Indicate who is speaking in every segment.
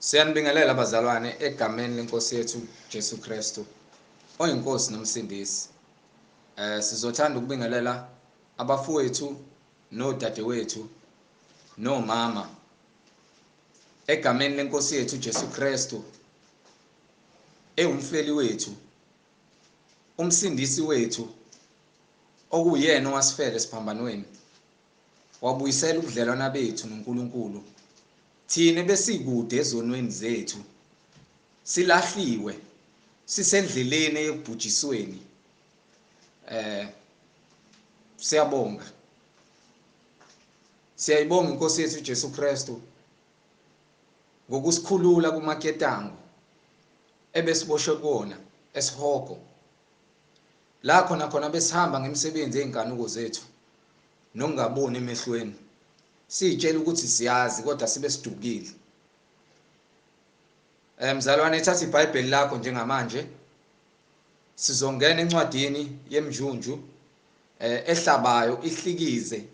Speaker 1: Siyanibingelela bazalwane egameni lenkosi yethu Jesu Kristu oyinkosi nomsindisi. Sizothanda ukubingelela abafowethu nodadewethu nomama egameni lenkosi yethu Jesu Kristu ewumfeli wethu, umsindisi wethu, okuyena owasifela esiphambanweni wabuyisela ubudlelwana bethu noNkulunkulu. Thina besikude ezonweni zethu, silahliwe, sisendleleni yokubhujisweni. Siyabonga, siyayibonga inkosi yethu Jesu Kristu ngokusikhulula kumaketango ebesiboshwe kuona esihogo, la khona khona besihamba ngemisebenzi eyinkanuko zethu nokungaboni emehlweni, siyitshela ukuthi siyazi kodwa sibe sidukile. Mzalwane, thatha iBhayibheli lakho njengamanje, sizongena encwadini yemjunju ehlabayo, ihlikize,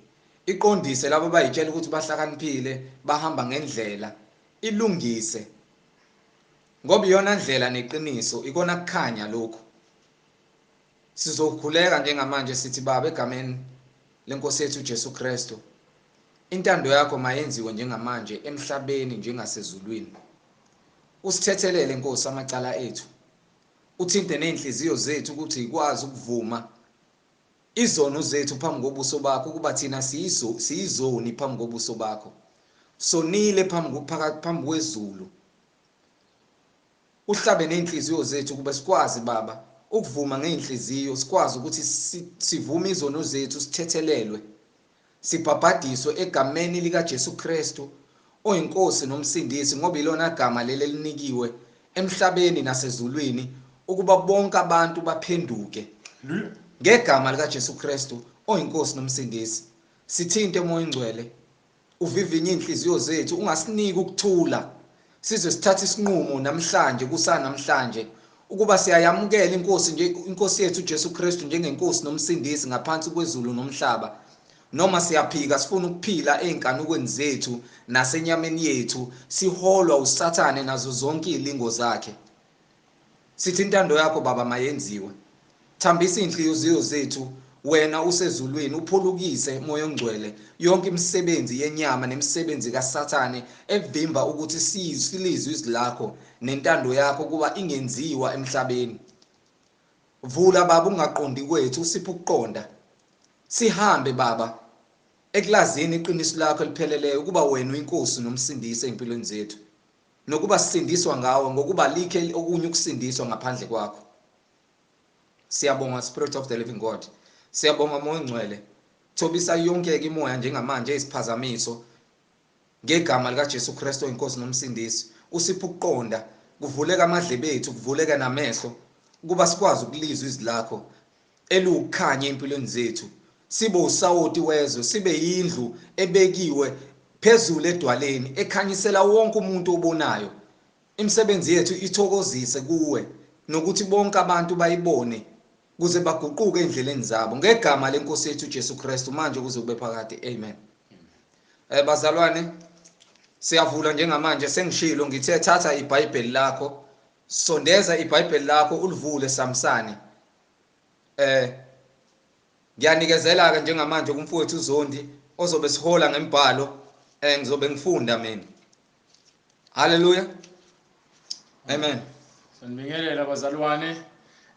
Speaker 1: iqondise labo abayitshela ukuthi bahlakaniphile, bahamba ngendlela, ilungise, ngoba iyona ndlela neqiniso, ikona kukhanya lokhu. Sizokhuleka njengamanje sithi, Baba, egameni lenkosi yethu Jesu Kristu, intando yakho mayenziwe njengamanje emhlabeni njengasezulwini. Usithethelele Nkosi amacala ethu, uthinte nezinhliziyo zethu ukuthi ikwazi ukuvuma izono zethu phambi kobuso bakho, ukuba thina siyizoni phambi kobuso bakho, sonile phambi kwezulu. Uhlabe nezinhliziyo zethu ukuba sikwazi Baba ukuvuma ngeinhliziyo, sikwazi ukuthi sivume izono zethu, sithethelelwe, sibhabhadiswe egameni lika Jesu Kristu oyinkosi nomsindisi, ngoba ilona gama leli elinikiwe emhlabeni nasezulwini ukuba bonke abantu baphenduke ngegama lika Jesu Kristu oyinkosi nomsindisi. Sithinte Moya Oyingcwele, uvivinye inhliziyo zethu, ungasiniki ukuthula size sithathe isinqumo namhlanje, kusanamhlanje, ukuba siyayamukela inkosi nje, inkosi yethu Jesu Kristu njengenkosi nomsindisi ngaphansi kwezulu nomhlaba, noma siyaphika sifuna ukuphila ezinkanukweni zethu nasenyameni yethu, siholwa uSathane nazo zonke izilingo zakhe. Sithi intando yakho Baba mayenziwe. Thambisa inhliziyo zethu wena usezulwini, uphulukise Moya Ongcwele yonke imisebenzi yenyama nemisebenzi kaSathane evimba ukuthi silizwe izwi lakho nentando yakho kuba ingenziwa emhlabeni. Vula Baba ungaqondi kwethu, usiphe ukuqonda, sihambe Baba ekulazini iqiniso lakho elipheleleyo, ukuba wena uyinkosi nomsindisi empilweni zethu, nokuba sisindiswa ngawe, ngokuba likhe okunye ukusindiswa ngaphandle kwakho. Siyabonga Spirit of the Living God, siyabonga Moya Ongcwele. Thobisa yonke imoya njengamanje isiphazamiso ngegama lika Jesu Kristu inkosi nomsindisi. Usiphe ukuqonda, kuvuleka amadlebe ethu, kuvuleka namehlo, ukuba sikwazi ukulizwa izwi lakho elukhanya empilweni zethu, sibe usawoti wezwe, sibe yindlu ebekiwe phezulu edwaleni ekhanyisela wonke umuntu obonayo. Imisebenzi yethu ithokozise kuwe, nokuthi bonke abantu bayibone kuze baguquke endleleni zabo, ngegama lenkosi yethu Jesu Kristu, manje kuze kube phakade. Amen. Bazalwane, siyavula njengamanje. Sengishilo ngithe thatha iBhayibheli lakho, sondeza iBhayibheli lakho ulivule Samsane. Ngiyanikezela ke njengamanje kumfowethu uZondi ozobe sihola ngembhalo, ngizobe ngifunda mina. Hallelujah. Amen.
Speaker 2: Sanibingelela bazalwane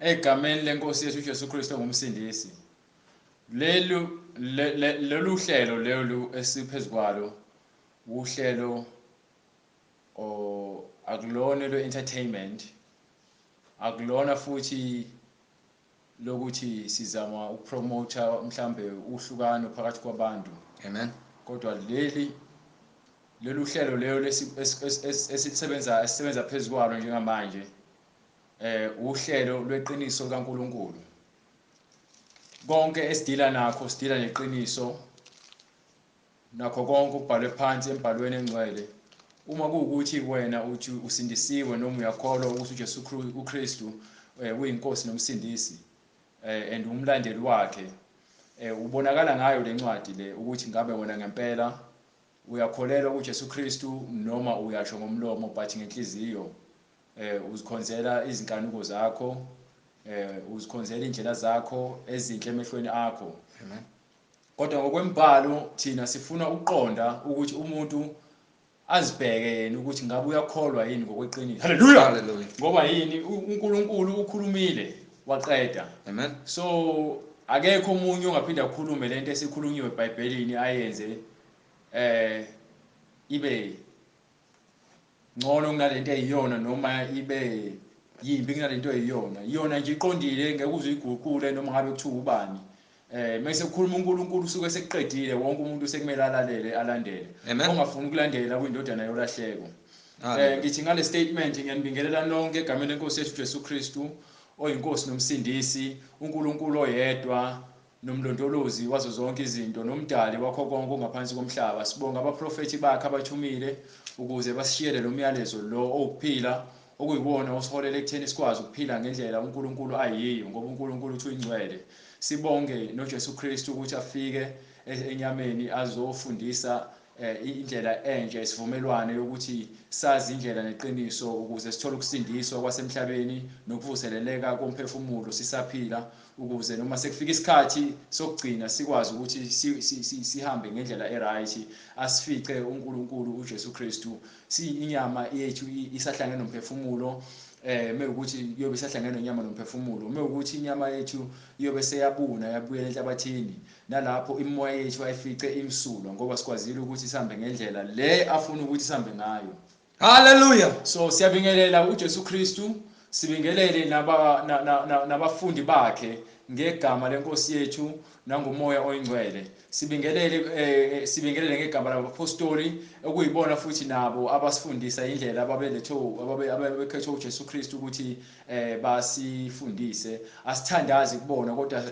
Speaker 2: egameni lenkosi yethu Jesu Kristu ongumsindisi. Lelu hlelo lelu esiphezukwalo uhlelo akulona lo entertainment, akulona futhi lokuthi sizama ukupromote mhlambe uhlukano phakathi kwabantu.
Speaker 1: Amen.
Speaker 2: Kodwa lelu hlelo leyo esisebenza phezukwalo njengamanje uhlelo lweqiniso likaNkuluNkulu. Konke esidila nakho sidila neqiniso, nakho konke okubhalwe phansi embhalweni engcwele. Uma kuwukuthi wena uthi usindisiwe noma uyakholwa ukuthi uJesu uKristu uyinkosi nomsindisi and umlandeli wakhe, ubonakala ngayo lencwadi le ukuthi ngabe wena ngempela Uyakholelwa kuJesu Kristu noma uyasho ngomlomo, but ngenhliziyo uzikhonzela izinkanuko zakho, uzikhonzela indlela zakho ezinhle emehlweni akho.
Speaker 1: Amen.
Speaker 2: Kodwa ngokwembhalo thina sifuna ukuqonda ukuthi umuntu azibheke yena ukuthi ngabe uyakholwa yini ngokweqiniso. Haleluya.
Speaker 1: Hallelujah.
Speaker 2: Ngoba yini? uNkulunkulu ukhulumile waqeda.
Speaker 1: Amen.
Speaker 2: So akekho omunye ongaphinda akhulume lento esikhulunyiwe eBhayibhelini ayenze ibe ngcono kunalento eyiyona, noma ibe yimbi kunalento eyiyona. Iyona nje iqondile, ngeke uze uyiguqule noma ngabe kuthiwa ubani. Mase kukhuluma uNkulunkulu usuke sekuqedile, wonke umuntu sekumele alalele, alandele.
Speaker 1: Amen.
Speaker 2: Ongafuni ukulandela kuyindodana yolahleko.
Speaker 1: Hallelujah.
Speaker 2: Ngithi ngale statement ngiyanibingelela nonke egameni lenkosi yethu Jesu Kristu, oyinkosi nomsindisi, uNkulunkulu oyedwa nomlondolozi wazo zonke izinto, nomdali wakho konke ongaphansi komhlaba. Sibonga abaprofethi bakhe abathumile ukuze basishiyele lo myalezo lo owukuphila, okuyiwona osiholela ekutheni sikwazi ukuphila ngendlela uNkulunkulu ayiyo, ngoba uNkulunkulu uthi uyingcwele. Sibonge noJesu Kristu ukuthi afike enyameni azofundisa indlela entsha, isivumelwano yokuthi sazi indlela neqiniso ukuze sithole ukusindiswa kwasemhlabeni nokuvuseleleka komphefumulo sisaphila, ukuze noma sekufika isikhathi sokugcina sikwazi ukuthi sihambe ngendlela eright, asifice uNkulunkulu uJesu Kristu. Inyama yethu isahlangene nomphefumulo, mewukuthi iyobe isahlangene nenyama nomphefumulo, mewukuthi inyama yethu iyobe seyabuna yabuyela enhlabathini, nalapho imimoya yethu ayifice imsulwa, ngoba sikwazile ukuthi sihambe ngendlela le afuna ukuthi sihambe ngayo.
Speaker 1: Hallelujah.
Speaker 2: So siyabingelela uJesu Kristu, sibingelele nabafundi bakhe ngegama lenkosi yethu nangomoya oyingcwele. Sibingelele sibingelele ngegama labapostoli, okuyibona futhi nabo abasifundisa indlela ababekhethwe uJesu Kristu ukuthi basifundise. Asithandazi kubona, kodwa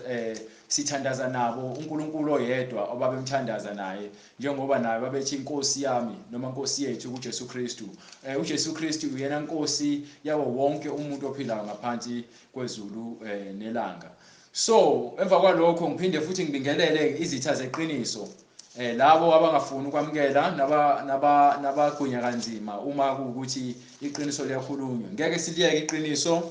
Speaker 2: sithandaza nabo uNkulunkulu oyedwa ababemthandaza naye, njengoba naye babethi inkosi yami noma inkosi yethu kuJesu Kristu. uJesu Kristu uyena inkosi yawo wonke umuntu ophilayo ngaphansi kwezulu nelanga. So emva kwalokho ngiphinde futhi ngibingelele izitha zeqiniso, labo abangafuni ukwamukela nabagunya kanzima uma kuwukuthi iqiniso liyakhulunywa. Ngeke siliyeke iqiniso,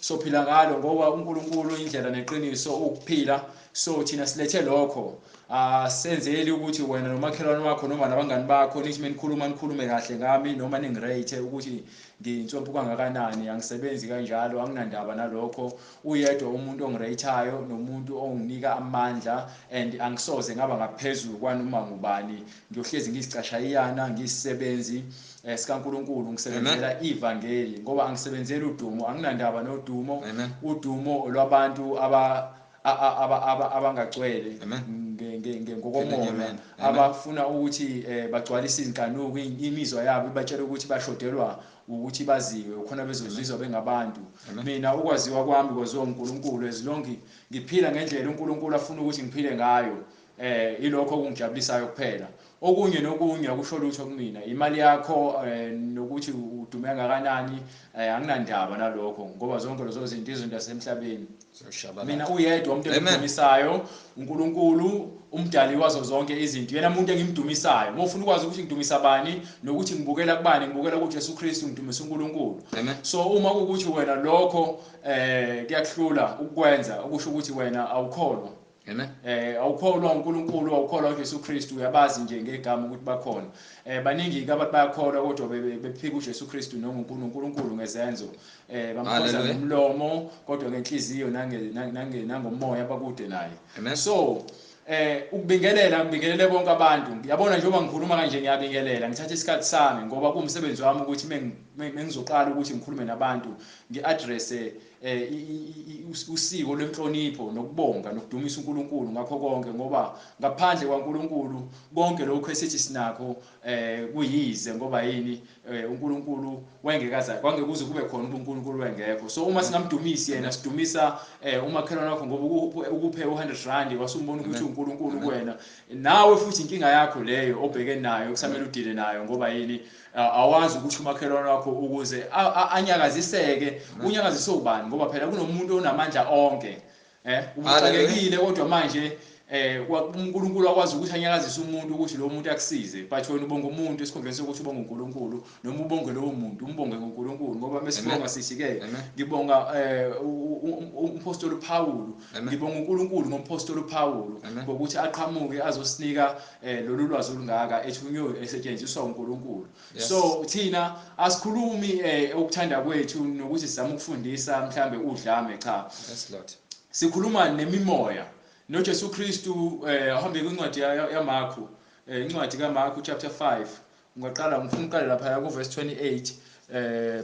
Speaker 2: sophila ngalo, ngoba uNkulunkulu indlela neqiniso ukuphila. So thina silethe lokho, asenzeli ukuthi wena nomakhelwane wakho noma nabangani bakho nithi menikhuluma nikhulume kahle ngami noma ningirate ukuthi nginswempu kangakanani. Angisebenzi kanjalo, anginandaba nalokho. Uyedwa umuntu ongirate-ayo nomuntu onginika amandla, and angisoze ngaba ngaphezulu kwanoma ngubani. Ngiyohlezi ngizicashayiyana, ngisisebenzi sikaNkulunkulu, ngisebenzela ivangeli, ngoba angisebenzeli udumo, anginandaba nodumo.
Speaker 1: Amen.
Speaker 2: Udumo lwabantu abangagcwele ngokomoya, abafuna ukuthi bagcwalise izinkanuko, imizwa yabo ibatshela ukuthi bashodelwa ukuthi baziwe khona bezozizwa bengabantu. Mina ukwaziwa kwami kwaziwa uNkulunkulu, as long ngiphila ngendlela uNkulunkulu afuna ukuthi ngiphile ngayo, ilokho okungijabulisayo kuphela. Okunye nokunye akusho lutho kumina. Imali yakho nokuthi udume kangakanani, anginandaba nalokho, ngoba zonke lezo zinto izinto zasemhlabeni. Mina uyedwa umuntu engimdumisayo, uNkulunkulu umdali wazo zonke izinto, yena umuntu engimdumisayo. Uma ufuna ukwazi ukuthi ngidumisa bani nokuthi ngibukela kubani, ngibukela kuJesu Kristu, ngidumisa uNkulunkulu. So uma kuwukuthi wena lokho kuyakuhlula ukukwenza, okusho ukuthi wena awukholwa.
Speaker 1: Amen.
Speaker 2: Awukholwa uNkulunkulu, awukholwa uJesu Kristu, uyabazi nje ngegama ukuthi bakhona. Baningi ke abantu bayakholwa kodwa bephika uJesu Kristu noma uNkulunkulu ngezenzo. Bamkhonza ngomlomo kodwa ngenhliziyo nangomoya bakude naye.
Speaker 1: Amen.
Speaker 2: So ukubingelela, ngibingelele bonke abantu. Yabona njengoba ngikhuluma kanje ngiyabingelela, ngithatha isikhathi sami ngoba kuwumsebenzi wami ukuthi mengizoqala ukuthi ngikhulume nabantu, ngi-addresse usiko lwenhlonipho nokubonga nokudumisa uNkulunkulu ngakho konke, ngoba ngaphandle kwaNkulunkulu konke lokho esithi sinakho kuyize, ngoba yini? uNkulunkulu wengekaza kwangeke kuze kube khona uNkulunkulu wengekho. So uma singamdumisi yena, sidumisa umakhelwane wakho ngoba ukuphe u100 rand wasumbona ukuthi uNkulunkulu kuwena. Nawe futhi inkinga yakho leyo obheke nayo kusamele udile nayo, ngoba yini? Awazi ukuthi umakhelwane wakho ukuze anyakaziseke, unyakaziswe ubani, ngoba phela kunomuntu onamandla onke. Ubuxakekile kodwa manje uNkulunkulu akwazi ukuthi anyakazise umuntu ukuthi lo muntu akusize, but wena ubonga umuntu esikhundleni sokuthi ubonge uNkulunkulu, noma ubonge lowo muntu umbonge ngoNkulunkulu. Ngoba mesibonga sithi ke ngibonga umpostoli Paul, ngibonga uNkulunkulu ngompostoli Paul ngokuthi aqhamuke azosinika lolu lwazi olungaka ethunywe esetshenziswa uNkulunkulu. So thina asikhulumi ukuthanda kwethu nokuthi sizama ukufundisa mhlambe udlame, cha.
Speaker 1: Yes Lord.
Speaker 2: Sikhuluma nemimoya. NoJesu Kristu ahambe kwincwadi yaMarku, incwadi kaMarku chapter 5. Ungaqala, ngifuna uqale lapha ku verse 28,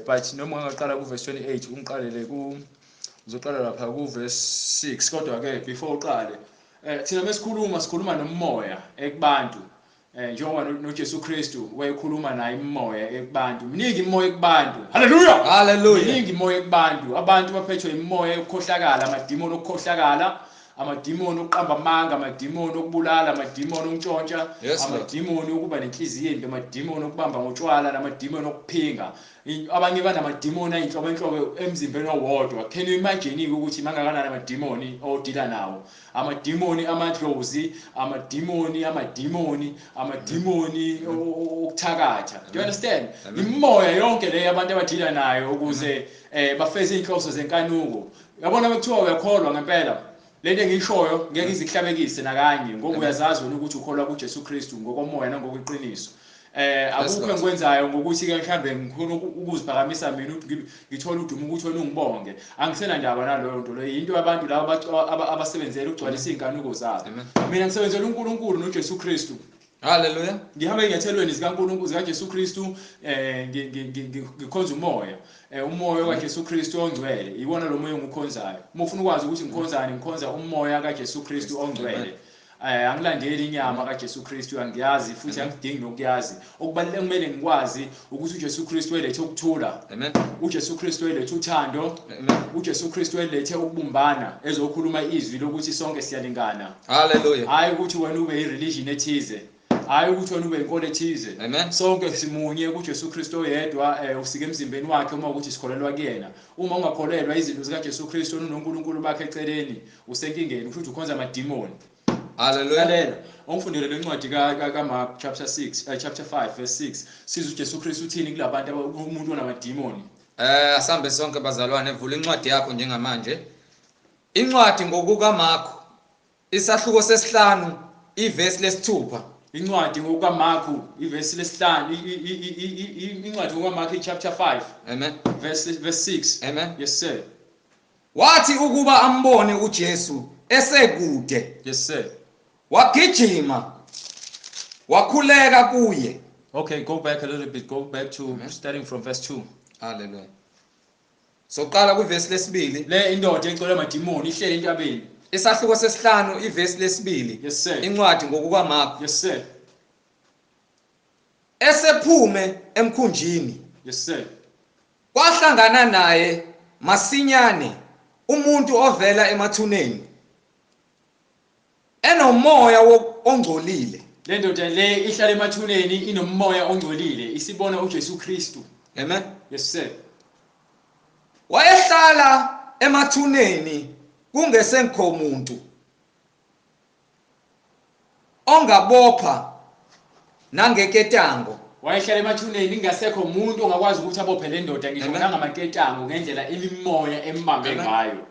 Speaker 2: but noma ungaqala ku verse 28 ungiqalele ku uzoqala lapha ku verse 6, kodwa ke before uqale thina mesikhuluma sikhuluma nomoya ekubantu. Njengoba noJesu Kristu wayekhuluma naye imoya ekubantu. Miningi imoya ekubantu. Hallelujah.
Speaker 1: Hallelujah.
Speaker 2: Miningi imoya ekubantu. Abantu baphethwe imoya yokukhohlakala, amadimoni okukhohlakala, amadimoni okuqamba amanga, amadimoni okubulala, amadimoni okuntshontsha, amadimoni okuba nenhliziyo embi, amadimoni okubamba ngotshwala, namadimoni okuphinga. Abanye banamadimoni ayinhlobonhlobo emzimbeni owodwa. Can you imagine ukuthi mangakanani amadimoni odila nawo? Amadimoni amadlozi, amadimoni, amadimoni, amadimoni okuthakatha. Do you understand? Imoya yonke le abantu abadila nayo ukuze bafeze inhloso zenkanuko. Yabona bekuthiwa uyakholwa ngempela. Lento engishoyo ngeke izihlabekise nakanye, ngoba uyazazi wena ukuthi ukholwa kuJesu Kristu ngokomoya nangokweqiniso. Akukho engikwenzayo ngokuthi ke mhlambe ngifuna ukuziphakamisa mina ukuthi ngithole udumo ukuthi wena ungibonge. Angisenandaba naloyo nto leyo, into abantu laba abasebenzela ukugcwalisa izinkanuko zabo. Mina ngisebenzela uNkulunkulu noJesu Kristu.
Speaker 1: Hallelujah.
Speaker 2: Ngihamba enyathelweni zikaNkulunkulu zikaJesu Kristu, ngikhonza umoya. Umoya kaJesu Kristu ongcwele, iwona lo moya engikhonzayo. Uma ufuna ukwazi ukuthi ngikhonzani, ngikhonza umoya kaJesu Kristu ongcwele. Angilandeli inyama kaJesu Kristu, angiyazi futhi angidingi nokuyazi. Okubalulekile kumele ngikwazi ukuthi uJesu Kristu welethe ukuthula.
Speaker 1: Amen.
Speaker 2: uJesu Kristu welethe uthando.
Speaker 1: Amen.
Speaker 2: uJesu Kristu welethe ukubumbana, ezokhuluma izwi lokuthi sonke siyalingana.
Speaker 1: Hallelujah.
Speaker 2: Hayi ukuthi wena ube ireligion ethize, hayi ukuthi wena ube inkolo ethize.
Speaker 1: Amen.
Speaker 2: Sonke simunye kuJesu Kristu oyedwa, usike emzimbeni wakhe uma ukuthi sikholelwa kuyena. Uma ungakholelwa izinto zikaJesu Kristu unoNkulunkulu bakhe eceleni, usenkingeni, kusho ukuthi ukhonza amadimoni.
Speaker 1: Hallelujah.
Speaker 2: Lalela, ongifundele lencwadi kaMark chapter 6, chapter 5 verse 6. Sizwe uJesu Kristu uthini kulabantu, umuntu onamadimoni.
Speaker 1: Asambe sonke bazalwane, vula incwadi yakho njengamanje. Incwadi ngokukaMark isahluko sesihlanu ivesi lesithupha.
Speaker 2: Incwadi ngokukaMark ivesi lesihlanu, incwadi ngokukaMark chapter 5.
Speaker 1: Amen.
Speaker 2: Verse 6.
Speaker 1: Amen.
Speaker 2: Yes sir.
Speaker 1: Wathi ukuba ambone uJesu esekude.
Speaker 2: Yes sir.
Speaker 1: Wagijima wakhuleka kuye.
Speaker 2: Okay, go back a little bit. Go back to starting from verse 2.
Speaker 1: Hallelujah. Soqala kuvesi lesibili.
Speaker 2: Le indoda egcwele amadimoni ihleli entabeni.
Speaker 1: Isahluko sesihlanu ivesi lesibili.
Speaker 2: Yes sir.
Speaker 1: Incwadi ngokukaMark.
Speaker 2: Yes sir.
Speaker 1: Esephume emkhunjini.
Speaker 2: Yes sir.
Speaker 1: Kwahlangana naye masinyane umuntu ovela emathuneni enomoya ongcolile.
Speaker 2: Le ndoda le ihlala emathuneni inomoya ongcolile, isibona uJesu Kristu.
Speaker 1: Amen.
Speaker 2: Yes sir.
Speaker 1: Wayehlala emathuneni kungesekho umuntu ongabopha nangeketango.
Speaker 2: Wayehlala emathuneni kungasekho umuntu ongakwazi ukuthi abophe le ndoda ngisho nangamaketango ngendlela imimoya embambe ngayo.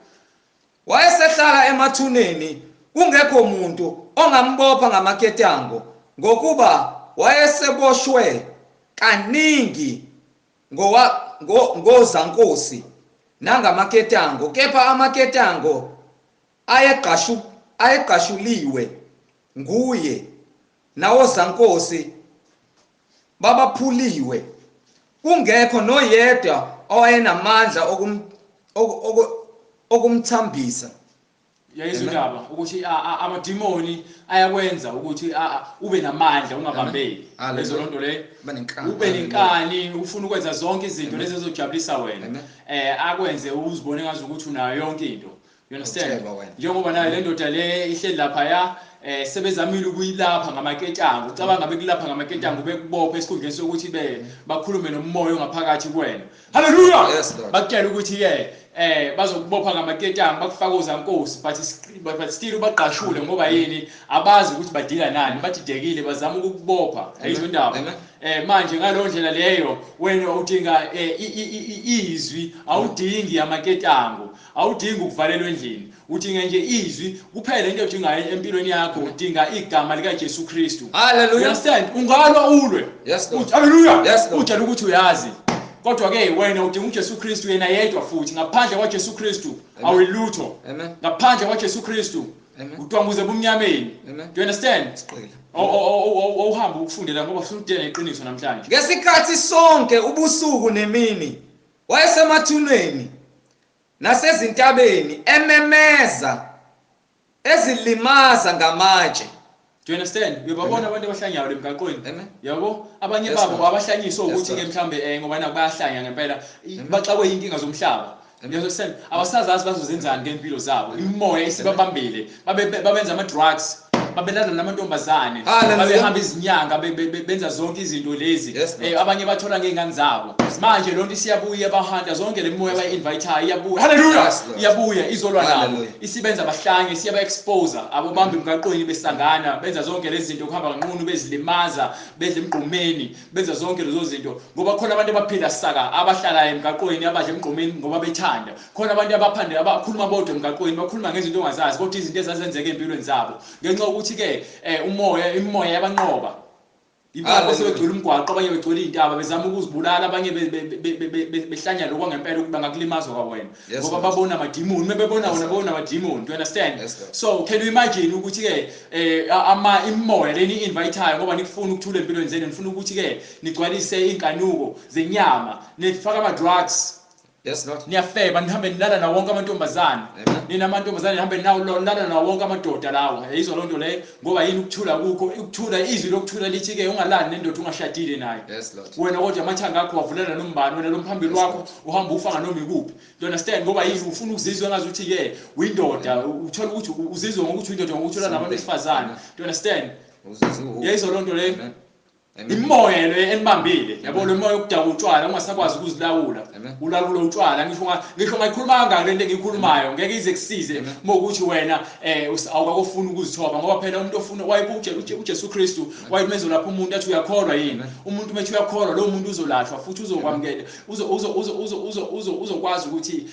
Speaker 1: Wayesehlala emathuneni kungekho umuntu ongambopha ngamaketango, ngokuba wayeseboshwe kaningi ngozankosi nangamaketango, kepha amaketango ayegqashuliwe nguye nawozankosi babaphuliwe, kungekho noyedwa owayenamandla okumthambisa.
Speaker 2: Yayizwa indaba ukuthi amadimoni ayakwenza ukuthi ube namandla ungabambeki. Lezo nto le ube nenkani, ufuna ukwenza zonke izinto lezi ezojabulisa wena, akwenze uzibone ngazi ukuthi unayo yonke into. You understand? Njengoba nayo le ndoda le ihleli lapha ya Sebezamile ukuyilapha ngamaketango. Ucabanga bekulapha ngamaketango bekubopha esikhundleni sokuthi bakhulume nomoya ongaphakathi kuwena. Hallelujah.
Speaker 1: Yes, Lord.
Speaker 2: Bakutshela ukuthi ke bazokubopha ngamaketango bakufaka ozankosi, but still ubaqashule ngoba yini, abazi ukuthi badila nani, badidekile, bazama ukukubopha. Ayizwa indaba. Manje ngalo ndlela leyo wena udinga izwi, awudingi amaketango, awudingi ukuvalelwa endlini, udinga nje izwi kuphela. Into odingayo empilweni yakho, udinga igama lika Jesu Kristu.
Speaker 1: Hallelujah.
Speaker 2: You understand? Ungalwa ulwe.
Speaker 1: Yes, Lord.
Speaker 2: Hallelujah.
Speaker 1: Yes, Lord.
Speaker 2: Utshela ukuthi uyazi. Kodwa ke wena udinga uJesu Kristu yena yedwa, futhi ngaphandle kwaJesu Kristu awuyilutho.
Speaker 1: Amen.
Speaker 2: Ngaphandle kwaJesu Kristu
Speaker 1: Amen.
Speaker 2: utwanguze ebumnyameni.
Speaker 1: Amen.
Speaker 2: Do you understand?
Speaker 1: Siqile.
Speaker 2: Awuhambe ukufundela ngoba ufuna ukudela iqiniso namhlanje.
Speaker 1: Ngesikhathi sonke ubusuku nemini wayesemathuneni nasezintabeni ememeza ezilimaza ngamatshe.
Speaker 2: Do you understand? Uyababona abantu abahlanyayo emgaqweni.
Speaker 1: Amen.
Speaker 2: Yabo, abanye
Speaker 1: Yes,
Speaker 2: babo
Speaker 1: Lord.
Speaker 2: abahlanyiswa
Speaker 1: Yes,
Speaker 2: ukuthi ke
Speaker 1: Lord.
Speaker 2: mhlambe ngoba naku bayahlanya ngempela, baxakwe inkinga zomhlaba.
Speaker 1: Amen.
Speaker 2: You understand? Abasazazi bazozenzani ngempilo zabo. Imimoya isibabambile. Babenza ama drugs, babelala namantombazane,
Speaker 1: Hallelujah.
Speaker 2: babehamba izinyanga, benza zonke izinto lezi.
Speaker 1: Yes, Lord.
Speaker 2: Abanye bathola ngey'ngane zabo. Manje lonto isiyabuya, bahanta zonke le mimoya abayi-invite-ayo iyabuya. Hallelujah.
Speaker 1: Yes, Lord.
Speaker 2: Iyabuya izolwa nabo.
Speaker 1: Hallelujah.
Speaker 2: Isibenza bahlanye, siyaba expose abobamba emgaqweni besangana, benza zonke lezi zinto, kuhamba kanqunu, bezilimaza, bedla emgqomeni, benza zonke lezo zinto ngoba khona abantu abaphila saka, abahlala emgaqweni, abadla emgqomeni ngoba bethanda. Khona abantu abaphande abakhuluma bodwa emgaqweni, bakhuluma ngezinto ongazazi, kodwa izinto ezazenzeka empilweni zabo ngenxa yokuthi ke umoya, imimoya yabanqoba. Yingakho
Speaker 1: Hallelujah.
Speaker 2: sebegcwele umgwaqo, abanye begcwele iy'ntaba bezama ukuzibulala, abanye behlanya lokho ngempela ukuthi bangakulimazwa kwawena.
Speaker 1: Yes,
Speaker 2: Ngoba
Speaker 1: Lord.
Speaker 2: babona amadimoni, uma bebona
Speaker 1: Yes,
Speaker 2: wona
Speaker 1: Lord.
Speaker 2: babona amadimoni. Do you understand?
Speaker 1: Yes, Lord.
Speaker 2: So can you imagine ukuthi ke ama imimoya leni invite-ayo ngoba nikufuna ukuthula empilweni zenu, nifuna ukuthi ke nigcwalise inkanuko zenyama, nifaka ama drugs.
Speaker 1: Yes, Lord.
Speaker 2: Niyafeba, nihambe nilala nawo wonke amantombazane.
Speaker 1: Amen.
Speaker 2: Nina amantombazane nihambe nawo nilala nawo wonke amadoda lawo. Yayizwa loo nto leyo ngoba yini, ukuthula kukho, ukuthula, izwi lokuthula lithi ke ungalali nendoda ungashadile naye.
Speaker 1: Yes, Lord.
Speaker 2: Wena kodwa amathanga akho wavulela nombani, wena lo mphambili
Speaker 1: Yes,
Speaker 2: wakho
Speaker 1: Lord.
Speaker 2: uhamba ufaka noma ikuphi. Do you understand? Ngoba yini, ufuna ukuzizwa engazuthi ke uyindoda, uthola ukuthi uzizwe ngokuthi uyindoda ngokuthi ulala nabantu
Speaker 1: Something.
Speaker 2: besifazane.
Speaker 1: Amen.
Speaker 2: Do you understand?
Speaker 1: Uzizwe.
Speaker 2: Yayizwa loo nto leyo.
Speaker 1: Amen. Amen.
Speaker 2: Imimoya le enibambile, yabo, lo moya yokudaka utshwala ungasakwazi ukuzilawula.
Speaker 1: Amen.
Speaker 2: Ulawula utshwala, ngisho ungayikhuluma kangaka lento engiyikhulumayo ngeke ize kusize
Speaker 1: Amen.
Speaker 2: uma ukuthi wena awukakofuni ukuzithoba, ngoba phela umuntu ofuna wayebuja uJesu Kristu wayemenza lapho umuntu athi uyakholwa yini.
Speaker 1: Amen.
Speaker 2: Umuntu methi uyakholwa, lo muntu uzolashwa futhi uzokwamukela, uzokwazi ukuthi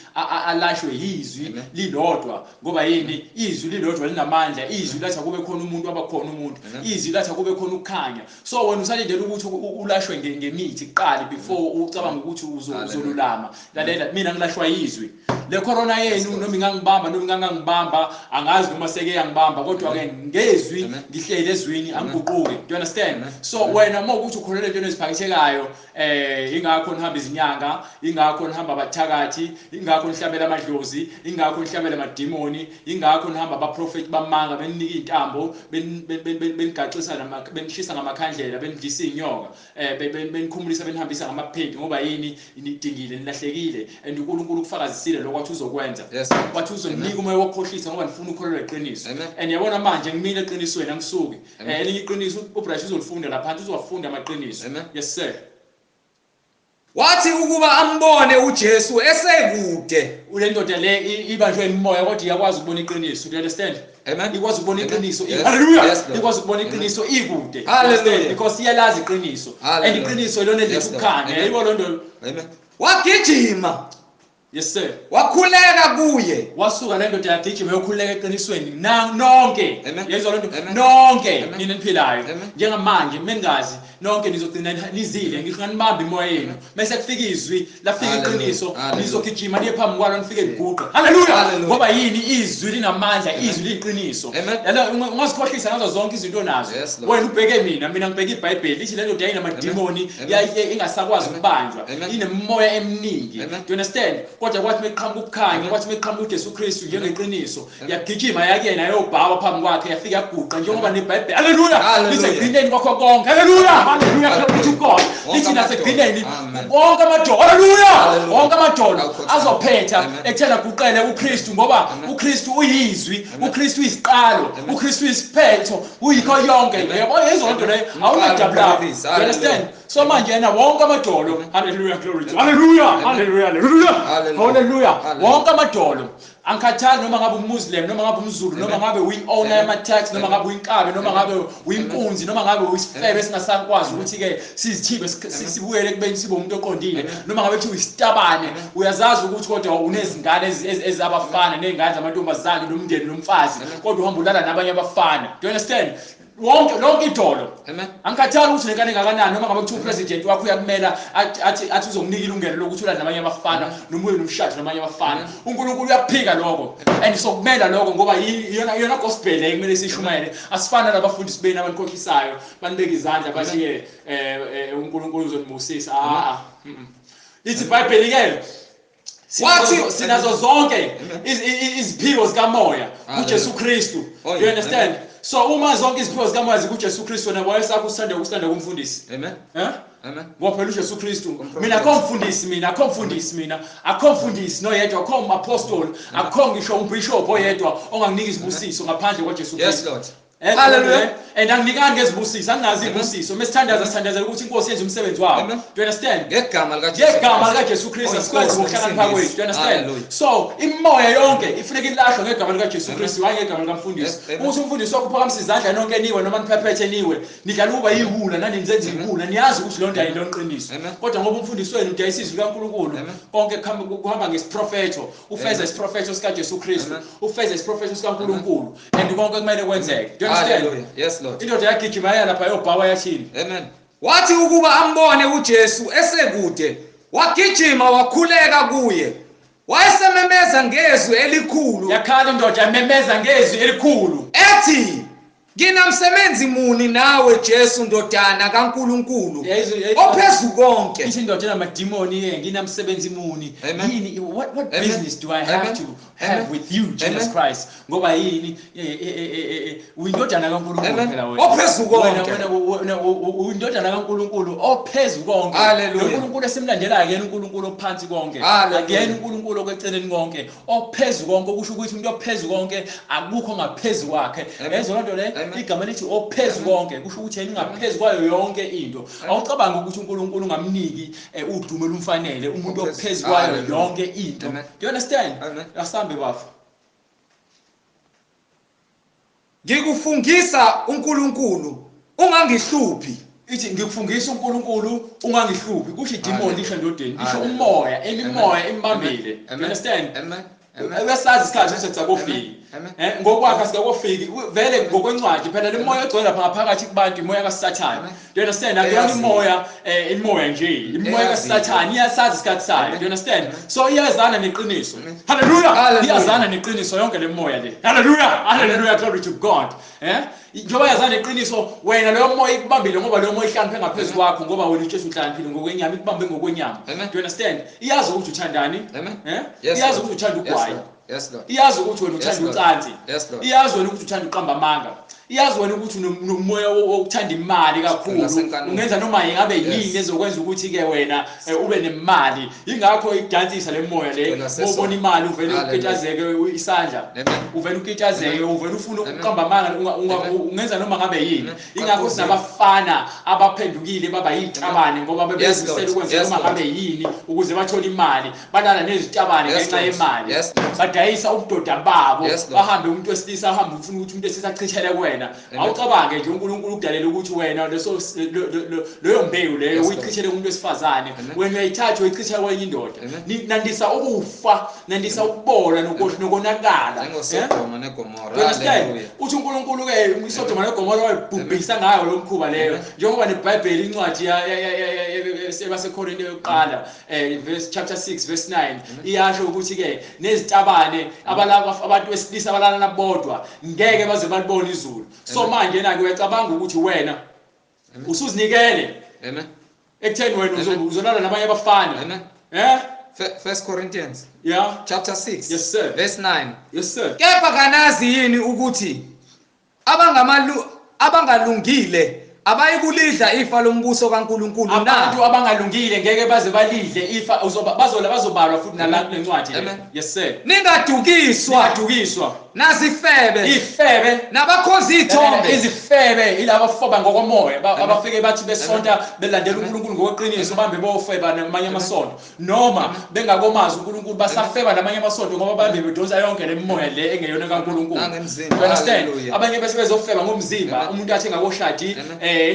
Speaker 2: alashwe yizwi
Speaker 1: Amen.
Speaker 2: lilodwa. Ngoba yini, izwi lilodwa linamandla. Izwi lathi akube khona umuntu, abakhona umuntu.
Speaker 1: Amen.
Speaker 2: Izwi lathi akube khona ukukhanya. So wena usalindele ukuthi ulashwe ngemithi kuqala before ucabanga ukuthi
Speaker 1: Hallelujah.
Speaker 2: uzolulama. Lalela, mina ngilashwa yizwi. Le corona
Speaker 1: Yes,
Speaker 2: yenu
Speaker 1: Lord.
Speaker 2: noma ingangibamba noma ingangangibamba, angazi noma seke yangibamba, kodwa ke ngezwi
Speaker 1: Amen.
Speaker 2: ngihleli ezwini, angiguquki. Do you understand?
Speaker 1: Amen.
Speaker 2: So wena uma ukuthi ukholelwa entweni eziphakethekayo, ingakho nihamba izinyanga, ingakho nihamba abathakathi, ingakho nihlabela amadlozi, ingakho nihlabela amadimoni, ingakho nihamba abaprofeti bamanga, beninika iy'ntambo, benigaxisa benishisa ngamakhandlela, benidlisa iy'nyoka, benikhumulisa, benihambisa ngamaphenti. Ngoba yini, nidingile, nilahlekile, and uNkulunkulu ukufakazisile lokho wathi uzokwenza.
Speaker 1: Yes, Lord.
Speaker 2: Wathi uzoninika umoya wokukhohlisa ngoba nifuna ukukholelwa iqiniso.
Speaker 1: Amen.
Speaker 2: And yabona manje ngimile eqinisweni, angisuki.
Speaker 1: Amen.
Speaker 2: Elinye iqiniso uBrush uzolifunda laphansi, uzowafunda amaqiniso.
Speaker 1: Amen.
Speaker 2: Yes sir.
Speaker 1: Wathi ukuba ambone uJesu esekude.
Speaker 2: Ule ndoda le ibanjwe imimoya kodwa iyakwazi ukubona iqiniso. Do you understand?
Speaker 1: Amen.
Speaker 2: Ikwazi ukubona
Speaker 1: Amen.
Speaker 2: iqiniso.
Speaker 1: Yes.
Speaker 2: Hallelujah.
Speaker 1: Yes, Lord.
Speaker 2: Ikwazi ukubona
Speaker 1: Amen.
Speaker 2: iqiniso ikude.
Speaker 1: Hallelujah.
Speaker 2: Because iyalazi iqiniso. And
Speaker 1: Hallelujah.
Speaker 2: iqiniso ilona eliletha
Speaker 1: Yes, Lord.
Speaker 2: ukukhanya.
Speaker 1: Amen.
Speaker 2: Yayibo loo nto.
Speaker 1: Amen. Wagijima.
Speaker 2: Yes sir.
Speaker 1: Wakhuleka kuye.
Speaker 2: Wasuka le ndoda yagijima yokhuleka eqinisweni. Nonke.
Speaker 1: Amen.
Speaker 2: Yezwa loo nto.
Speaker 1: Amen.
Speaker 2: Nonke
Speaker 1: Amen.
Speaker 2: nina niphilayo.
Speaker 1: Amen.
Speaker 2: Njengamanje mengazi nonke nizogcina nizile, ngisho nganibamba imoya yenu. Mase kufika izwi, lafika
Speaker 1: Hallelujah.
Speaker 2: iqiniso,
Speaker 1: Hallelujah.
Speaker 2: nizogijima niye phambi kwalo nifike niguqe. Hallelujah.
Speaker 1: Hallelujah.
Speaker 2: Ngoba yini, izwi linamandla, izwi liyiqiniso.
Speaker 1: Amen.
Speaker 2: Yalo ungazikhohlisa ngazo zonke izinto onazo.
Speaker 1: Yes, Lord.
Speaker 2: Wena ubheke mina, mina ngibheke iBhayibheli. Lithi le ndoda yayinamadimoni,
Speaker 1: Amen.
Speaker 2: ingasakwazi
Speaker 1: Amen.
Speaker 2: ukubanjwa.
Speaker 1: Amen.
Speaker 2: Inemimoya eminingi.
Speaker 1: Amen.
Speaker 2: Do you understand? Kodwa kwathi meqhamuka ukukhanya,
Speaker 1: Amen.
Speaker 2: kwathi meqhamuka uJesu Kristu njengeqiniso,
Speaker 1: Amen.
Speaker 2: yagijima yakuyena yayobhawa phambi kwakhe, yafika yaguqa njengoba neBhayibheli. Hallelujah.
Speaker 1: Hallelujah.
Speaker 2: Lithi ekugcineni kwakho konke. Hallelujah. Hallelujah.
Speaker 1: Hallelujah.
Speaker 2: Glory to God.
Speaker 1: Wonke
Speaker 2: Lithi
Speaker 1: amathanga.
Speaker 2: Ekugcineni wonke amadolo, haleluya, wonke amadolo azophetha ekutheni aguqele uKristu, ngoba uKristu uyizwi, uKristu uyisiqalo, uKristu uyisiphetho, uyikho yonke. Yabo yizonto leyo, awunadabula. You understand? So manje yena wonke amadolo, haleluya, glory to haleluya, haleluya, haleluya, haleluya, wonke amadolo. Angikhathali noma ngabe uMuslim, noma ngabe umZulu, noma ngabe uyi-owner yama-tax, noma ngabe uyinkabi, noma ngabe uyinkunzi, noma ngabe uyisifebe esingasakwazi ukuthi-ke sizithibe sibuyele ekubeni sibe umuntu oqondile, noma ngabe kuthiwa uyisitabane, uyazazi ukuthi kodwa unezingane ezabafana ney'ngane zamantombazane nomndeni nomfazi, kodwa uhamba ulala nabanye abafana. Do you understand? Wonke lonke idolo. Angikhathali ukuthi nenkani engakanani, noma ngabe kuthiwa upresident wakho uyakumela athi uzokunika ilungelo lokuthi ulale nabanye abafana, noma uye nomshado nabanye abafana. uNkulunkulu uyaphika lokho, and sokumela lokho, ngoba iyona gospel le kumele siyishumayele. Asifani nabafundisi benu abanikhohlisayo, banibeka izandla bathi uNkulunkulu uzonibusisa. Lithi iBhayibheli ke sinazo zonke iziphiwo zikamoya kuJesu Kristu. You understand? So uma zonke iziphiwo zikamoya zikuJesu Kristu, wena wayesakho usanda kumfundisi.
Speaker 1: Amen. Amen.
Speaker 2: Ngoba phela uJesu Kristu, mina akhomfundisi, mina akhomfundisi, mina akhomfundisi noyedwa, akhom apostle, akho ngisho umbishop oyedwa onganginika izibusiso ngaphandle kwaJesu Kristu.
Speaker 1: Yes Lord. Hallelujah.
Speaker 2: And anginikani ngezibusiso, anginazi izibusiso. Mesithandaza sithandazela ukuthi inkosi yenze umsebenzi wayo. Do you understand?
Speaker 1: Ngegama likaJesu.
Speaker 2: Ngegama likaJesu Kristu sikwazi ukuhlakanipha kwethu. Do you understand? So imoya yonke ifuneka ilahlwe ngegama likaJesu Kristu, hayi ngegama likamfundisi. Ukuthi umfundisi wakho uphakamisa izandla nonke niwe, noma niphephethe niwe, nidlala ukuba yiwula nani nizenza iwula, niyazi ukuthi lonto ayilona iqiniso. Kodwa ngoba umfundisi wenu udayisa izwi likaNkulunkulu, konke kuhamba ngesiprofetho, ufeza isiprofetho sikaJesu Kristu, ufeza isiprofetho sikaNkulunkulu, and konke kumele kwenzeke. Do you understand?
Speaker 1: Yes Lord.
Speaker 2: Indoda yagijima yaya lapha yobhawa yathini?
Speaker 1: Amen. Wathi ukuba ambone uJesu esekude, wagijima wakhuleka kuye. Wayesememeza ngezwi elikhulu.
Speaker 2: Yakhala indoda yamemeza ngezwi elikhulu.
Speaker 1: Ethi, nginamsebenzi muni nawe Jesu ndodana kaNkulunkulu ophezu konke.
Speaker 2: Ithi indoda enamadimoni ye, nginamsebenzi muni. Yini, what business do I have to have with you Jesus Christ? Ngoba yini, uyindodana kaNkulunkulu phela wena.
Speaker 1: Ophezu konke.
Speaker 2: Wena uyindodana kaNkulunkulu ophezu konke. uNkulunkulu esimlandelayo yena uNkulunkulu ophansi konke. Akuyena uNkulunkulu okweceleni konke, ophezu konke, okusho ukuthi umuntu ophezu konke akukho ngaphezu kwakhe. Yezwa lento le, igama lithi ophezu konke kusho ukuthi yena ungaphezu kwayo yonke into. Awucabangi ukuthi uNkulunkulu ungamniki udumo olumfanele umuntu ophezu kwayo yonke into. Do you understand? Asambe bafo.
Speaker 1: Ngikufungisa uNkulunkulu ungangihluphi.
Speaker 2: Ithi ngikufungisa uNkulunkulu ungangihluphi, kusho idemon lisho endodeni, lisho umoya, imimoya imbambile. Do you understand?
Speaker 1: Amen.
Speaker 2: Uyasazi isikhathi ukuthi akofiki. Ngokwakhe asikakofiki vele ngokwencwadi phela le moya ogcwele lapha ngaphakathi kubantu, imoya kaSathane. Do you understand? Akuyona imoya imoya nje, imoya kaSathane iyasazi isikhathi sayo. Do you understand? So iyazana neqiniso. Hallelujah. Iyazana neqiniso yonke le moya le. Hallelujah. Hallelujah, glory to God. Njengoba yazana neqiniso wena leyo moya ikubambile, ngoba leyo moya ihlakaniphe ngaphezu kwakho, ngoba wena uJesu uhlakaniphile ngokwenyama, ikubambe ngokwenyama. Do you understand? Iyazi ukuthi uthandani? Iyazi ukuthi uthanda ugwayi.
Speaker 1: Yes Lord.
Speaker 2: Iyazi ukuthi wena uthanda ucansi.
Speaker 1: Yes Lord.
Speaker 2: Iyazi wena ukuthi uthanda uqamba amanga. Iyazi wena ukuthi unomoya wokuthanda imali kakhulu. Ungenza noma ingabe yini ezokwenza ukuthi ke wena ube nemali. Ingakho ikudansisa le moya le. Ubona imali uvele ukitazeke isandla. Uvele ukitazeke, uvele ufuna ukuqamba amanga, ungenza noma ngabe yini. Ingakho sinabafana abaphendukile baba yizitabane, ngoba bebezimisela ukwenza noma ngabe yini ukuze bathole imali. Balala nezitabane ngenxa yemali. Badayisa ubudoda babo, bahambe umuntu wesilisa ahambe ufuna ukuthi umuntu wesilisa achithele kuwena. Awucabange nje uNkulunkulu ukudalela ukuthi wena leso leyo mbewu leyo uyichithele kumuntu wesifazane, wena uyayithatha uyichitha kwenye indoda. Nandisa ukufa, nandisa ukubola nokonakala.
Speaker 1: NjengoSodoma neGomora.
Speaker 2: Uthi uNkulunkulu ke iSodoma neGomora wayibhubhisa ngayo lo mkhuba leyo. Njengoba neBhayibheli incwadi yaseKorinte yokuqala verse chapter 6 verse 9 iyasho ukuthi ke nezitabane abantu besilisa abalalana bodwa ngeke baze balibone izulu. So manje na uyacabanga ukuthi wena usuzinikele
Speaker 1: Amen
Speaker 2: ekutheni wena uzolala nabanye abafana.
Speaker 1: Amen. First Corinthians chapter 6
Speaker 2: yes sir
Speaker 1: verse 9
Speaker 2: yes sir.
Speaker 1: Kepha kanazi yini ukuthi abangalungile Abayikulidla ifa lombuso kaNkulunkulu na?
Speaker 2: Abantu abangalungile ngeke baze balidle ifa, bazobalwa futhi nala kule ncwadi. Yes sir.
Speaker 1: Ningadukiswa.
Speaker 2: Ningadukiswa.
Speaker 1: Nazifebe.
Speaker 2: Ifebe.
Speaker 1: Nabakhonza izithombe.
Speaker 2: Izifebe ilaba foba ngokomoya abafike bathi besonta belandela uNkulunkulu ngokweqiniso bambe bofeba namanye amasonto, noma bengakomazi uNkulunkulu basafeba namanye amasonto ngoba bambe bedonsa yonke le moya le engeyona kaNkulunkulu. You understand? Abanye bese bezofeba ngomzimba, umuntu athi engakoshadi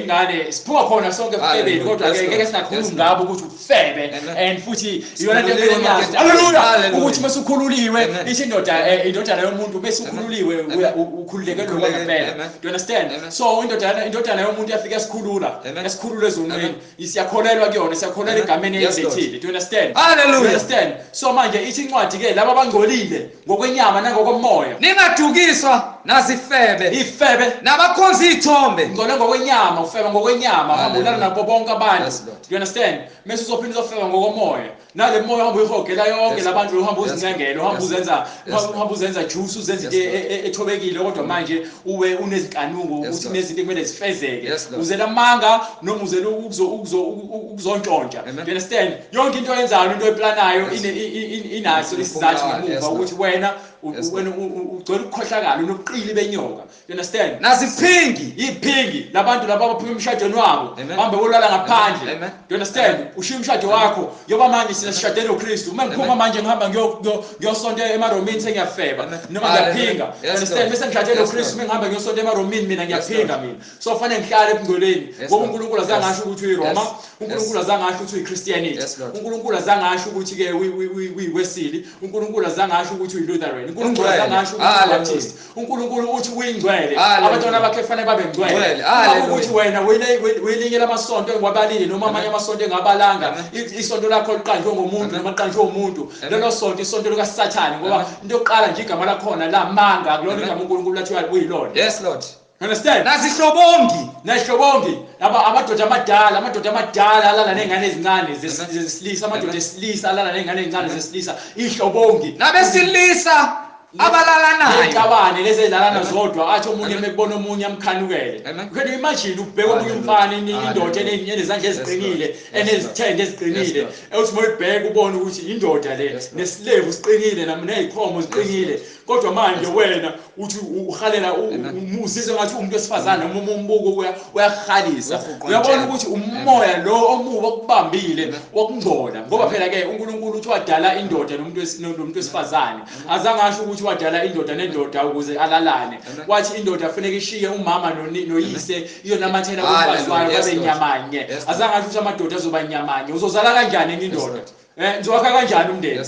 Speaker 2: ingane siphuma khona sonke efebeni, kodwa ke ngeke singakhulumi ngabo ukuthi ufebe. And futhi iyona into eyazi. Hallelujah. Ukuthi masukhululiwe ithi indoda indodana yomuntu bese ukhululiwe ukhululeke lokho ngempela. Do you understand? So indodana yomuntu yafika esikhulula, esikhulula ezonweni, siyakholelwa kuyona, siyakholelwa egameni elithile. Do you understand?
Speaker 1: Hallelujah.
Speaker 2: Do you understand? So manje ithi incwadi ke laba abangcolile ngokwenyama nangokomoya,
Speaker 1: ningadukiswa nazifebe,
Speaker 2: ifebe
Speaker 1: nabakhonza izithombe.
Speaker 2: Ngcole ngokwenyama, ufeba ngokwenyama, uhambulana nabo bonke abantu. Do you understand? Mase uzophinda uzofeba ngokomoya, nale moya uhamba uyihogela yonke labantu, uhamba uzincengela, uhamba uzenza juice, uzenza into ethobekile, kodwa manje uwe unezinkanuko ukuthi kunezinto ekumele zifezeke, uzela amanga noma uzela ukuzontshontsha. Do you understand? Yonke into oyenzayo, into oyiplanayo inaso isizathu ngemuva ukuthi wena ugcwele ukukhohlakala, unobuqili benyoka. You understand?
Speaker 1: Naziphingi,
Speaker 2: iphingi labantu laba abaphuma emshadweni wabo bambe bolala ngaphandle. Do you understand? Ushiya umshado wakho, yoba manje sina sishadele uKristu, uma ngiphuma manje ngihamba ngiyosonta emaRomini sengiyafeba noma ngiyaphinga. You understand? Bese ngishadele uKristu, uma ngihamba ngiyosonta emaRomini mina ngiyaphinga mina. So fanele ngihlale ebungcweleni ngoba uNkulunkulu azange asho ukuthi uyiRoma, uNkulunkulu azange asho ukuthi uyiChristianity, uNkulunkulu azange asho ukuthi ke uyiWesili, uNkulunkulu azange asho ukuthi uyiLutheran, uNkulunkulu azange asho ukuthi uyiBaptist. uNkulunkulu uthi uyingcwele, abantwana bakhe kufanele babe ngcwele. Ukuthi wena welinye lamasonto engiwabalile noma amanye amasonto engabalanga, isonto lakho liqanjwe ngomuntu noma liqanjwe umuntu, lelo sonto isonto likaSathane, ngoba into yokuqala nje igama lakhona lamanga, kulona igama uNkulunkulu lathi uyilona.
Speaker 1: Yes Lord.
Speaker 2: Understand?
Speaker 1: Nazihlobongi,
Speaker 2: nazihlobongi laba amadoda amadala, amadoda amadala alala nezingane ezincane zesilisa, amadoda esilisa alala nezingane ezincane zesilisa, ihlobongi.
Speaker 1: Nabesilisa abalalanayo,
Speaker 2: iqabane lezi ezilalana zodwa, athi omunye mekubona omunye amkhanukele. Can you imagine ubheka omunye umfana, indoda enezandla eziqinile, enezithende eziqinile, uthi moyibheka ubone ukuthi indoda le nesilevu siqinile nezikhomo ziqinile, kodwa manje wena uthi uhalela umuzizwe ngathi umuntu wesifazane noma umbuko uyahalisa. Uyabona ukuthi umoya lo omubi okubambile wokungcola, ngoba phela ke uNkulunkulu uthi wadala indoda nomuntu wesifazane, azange asho ukuthi wadala indoda nendoda ukuze alalane. Wathi indoda kufanele ishiye umama noyise iyonamathela kumfazi wayo babe nyamanye. Azange asho ukuthi amadoda azoba nyamanye. Uzozala kanjani enye indoda? Nizowakha kanjani umndeni?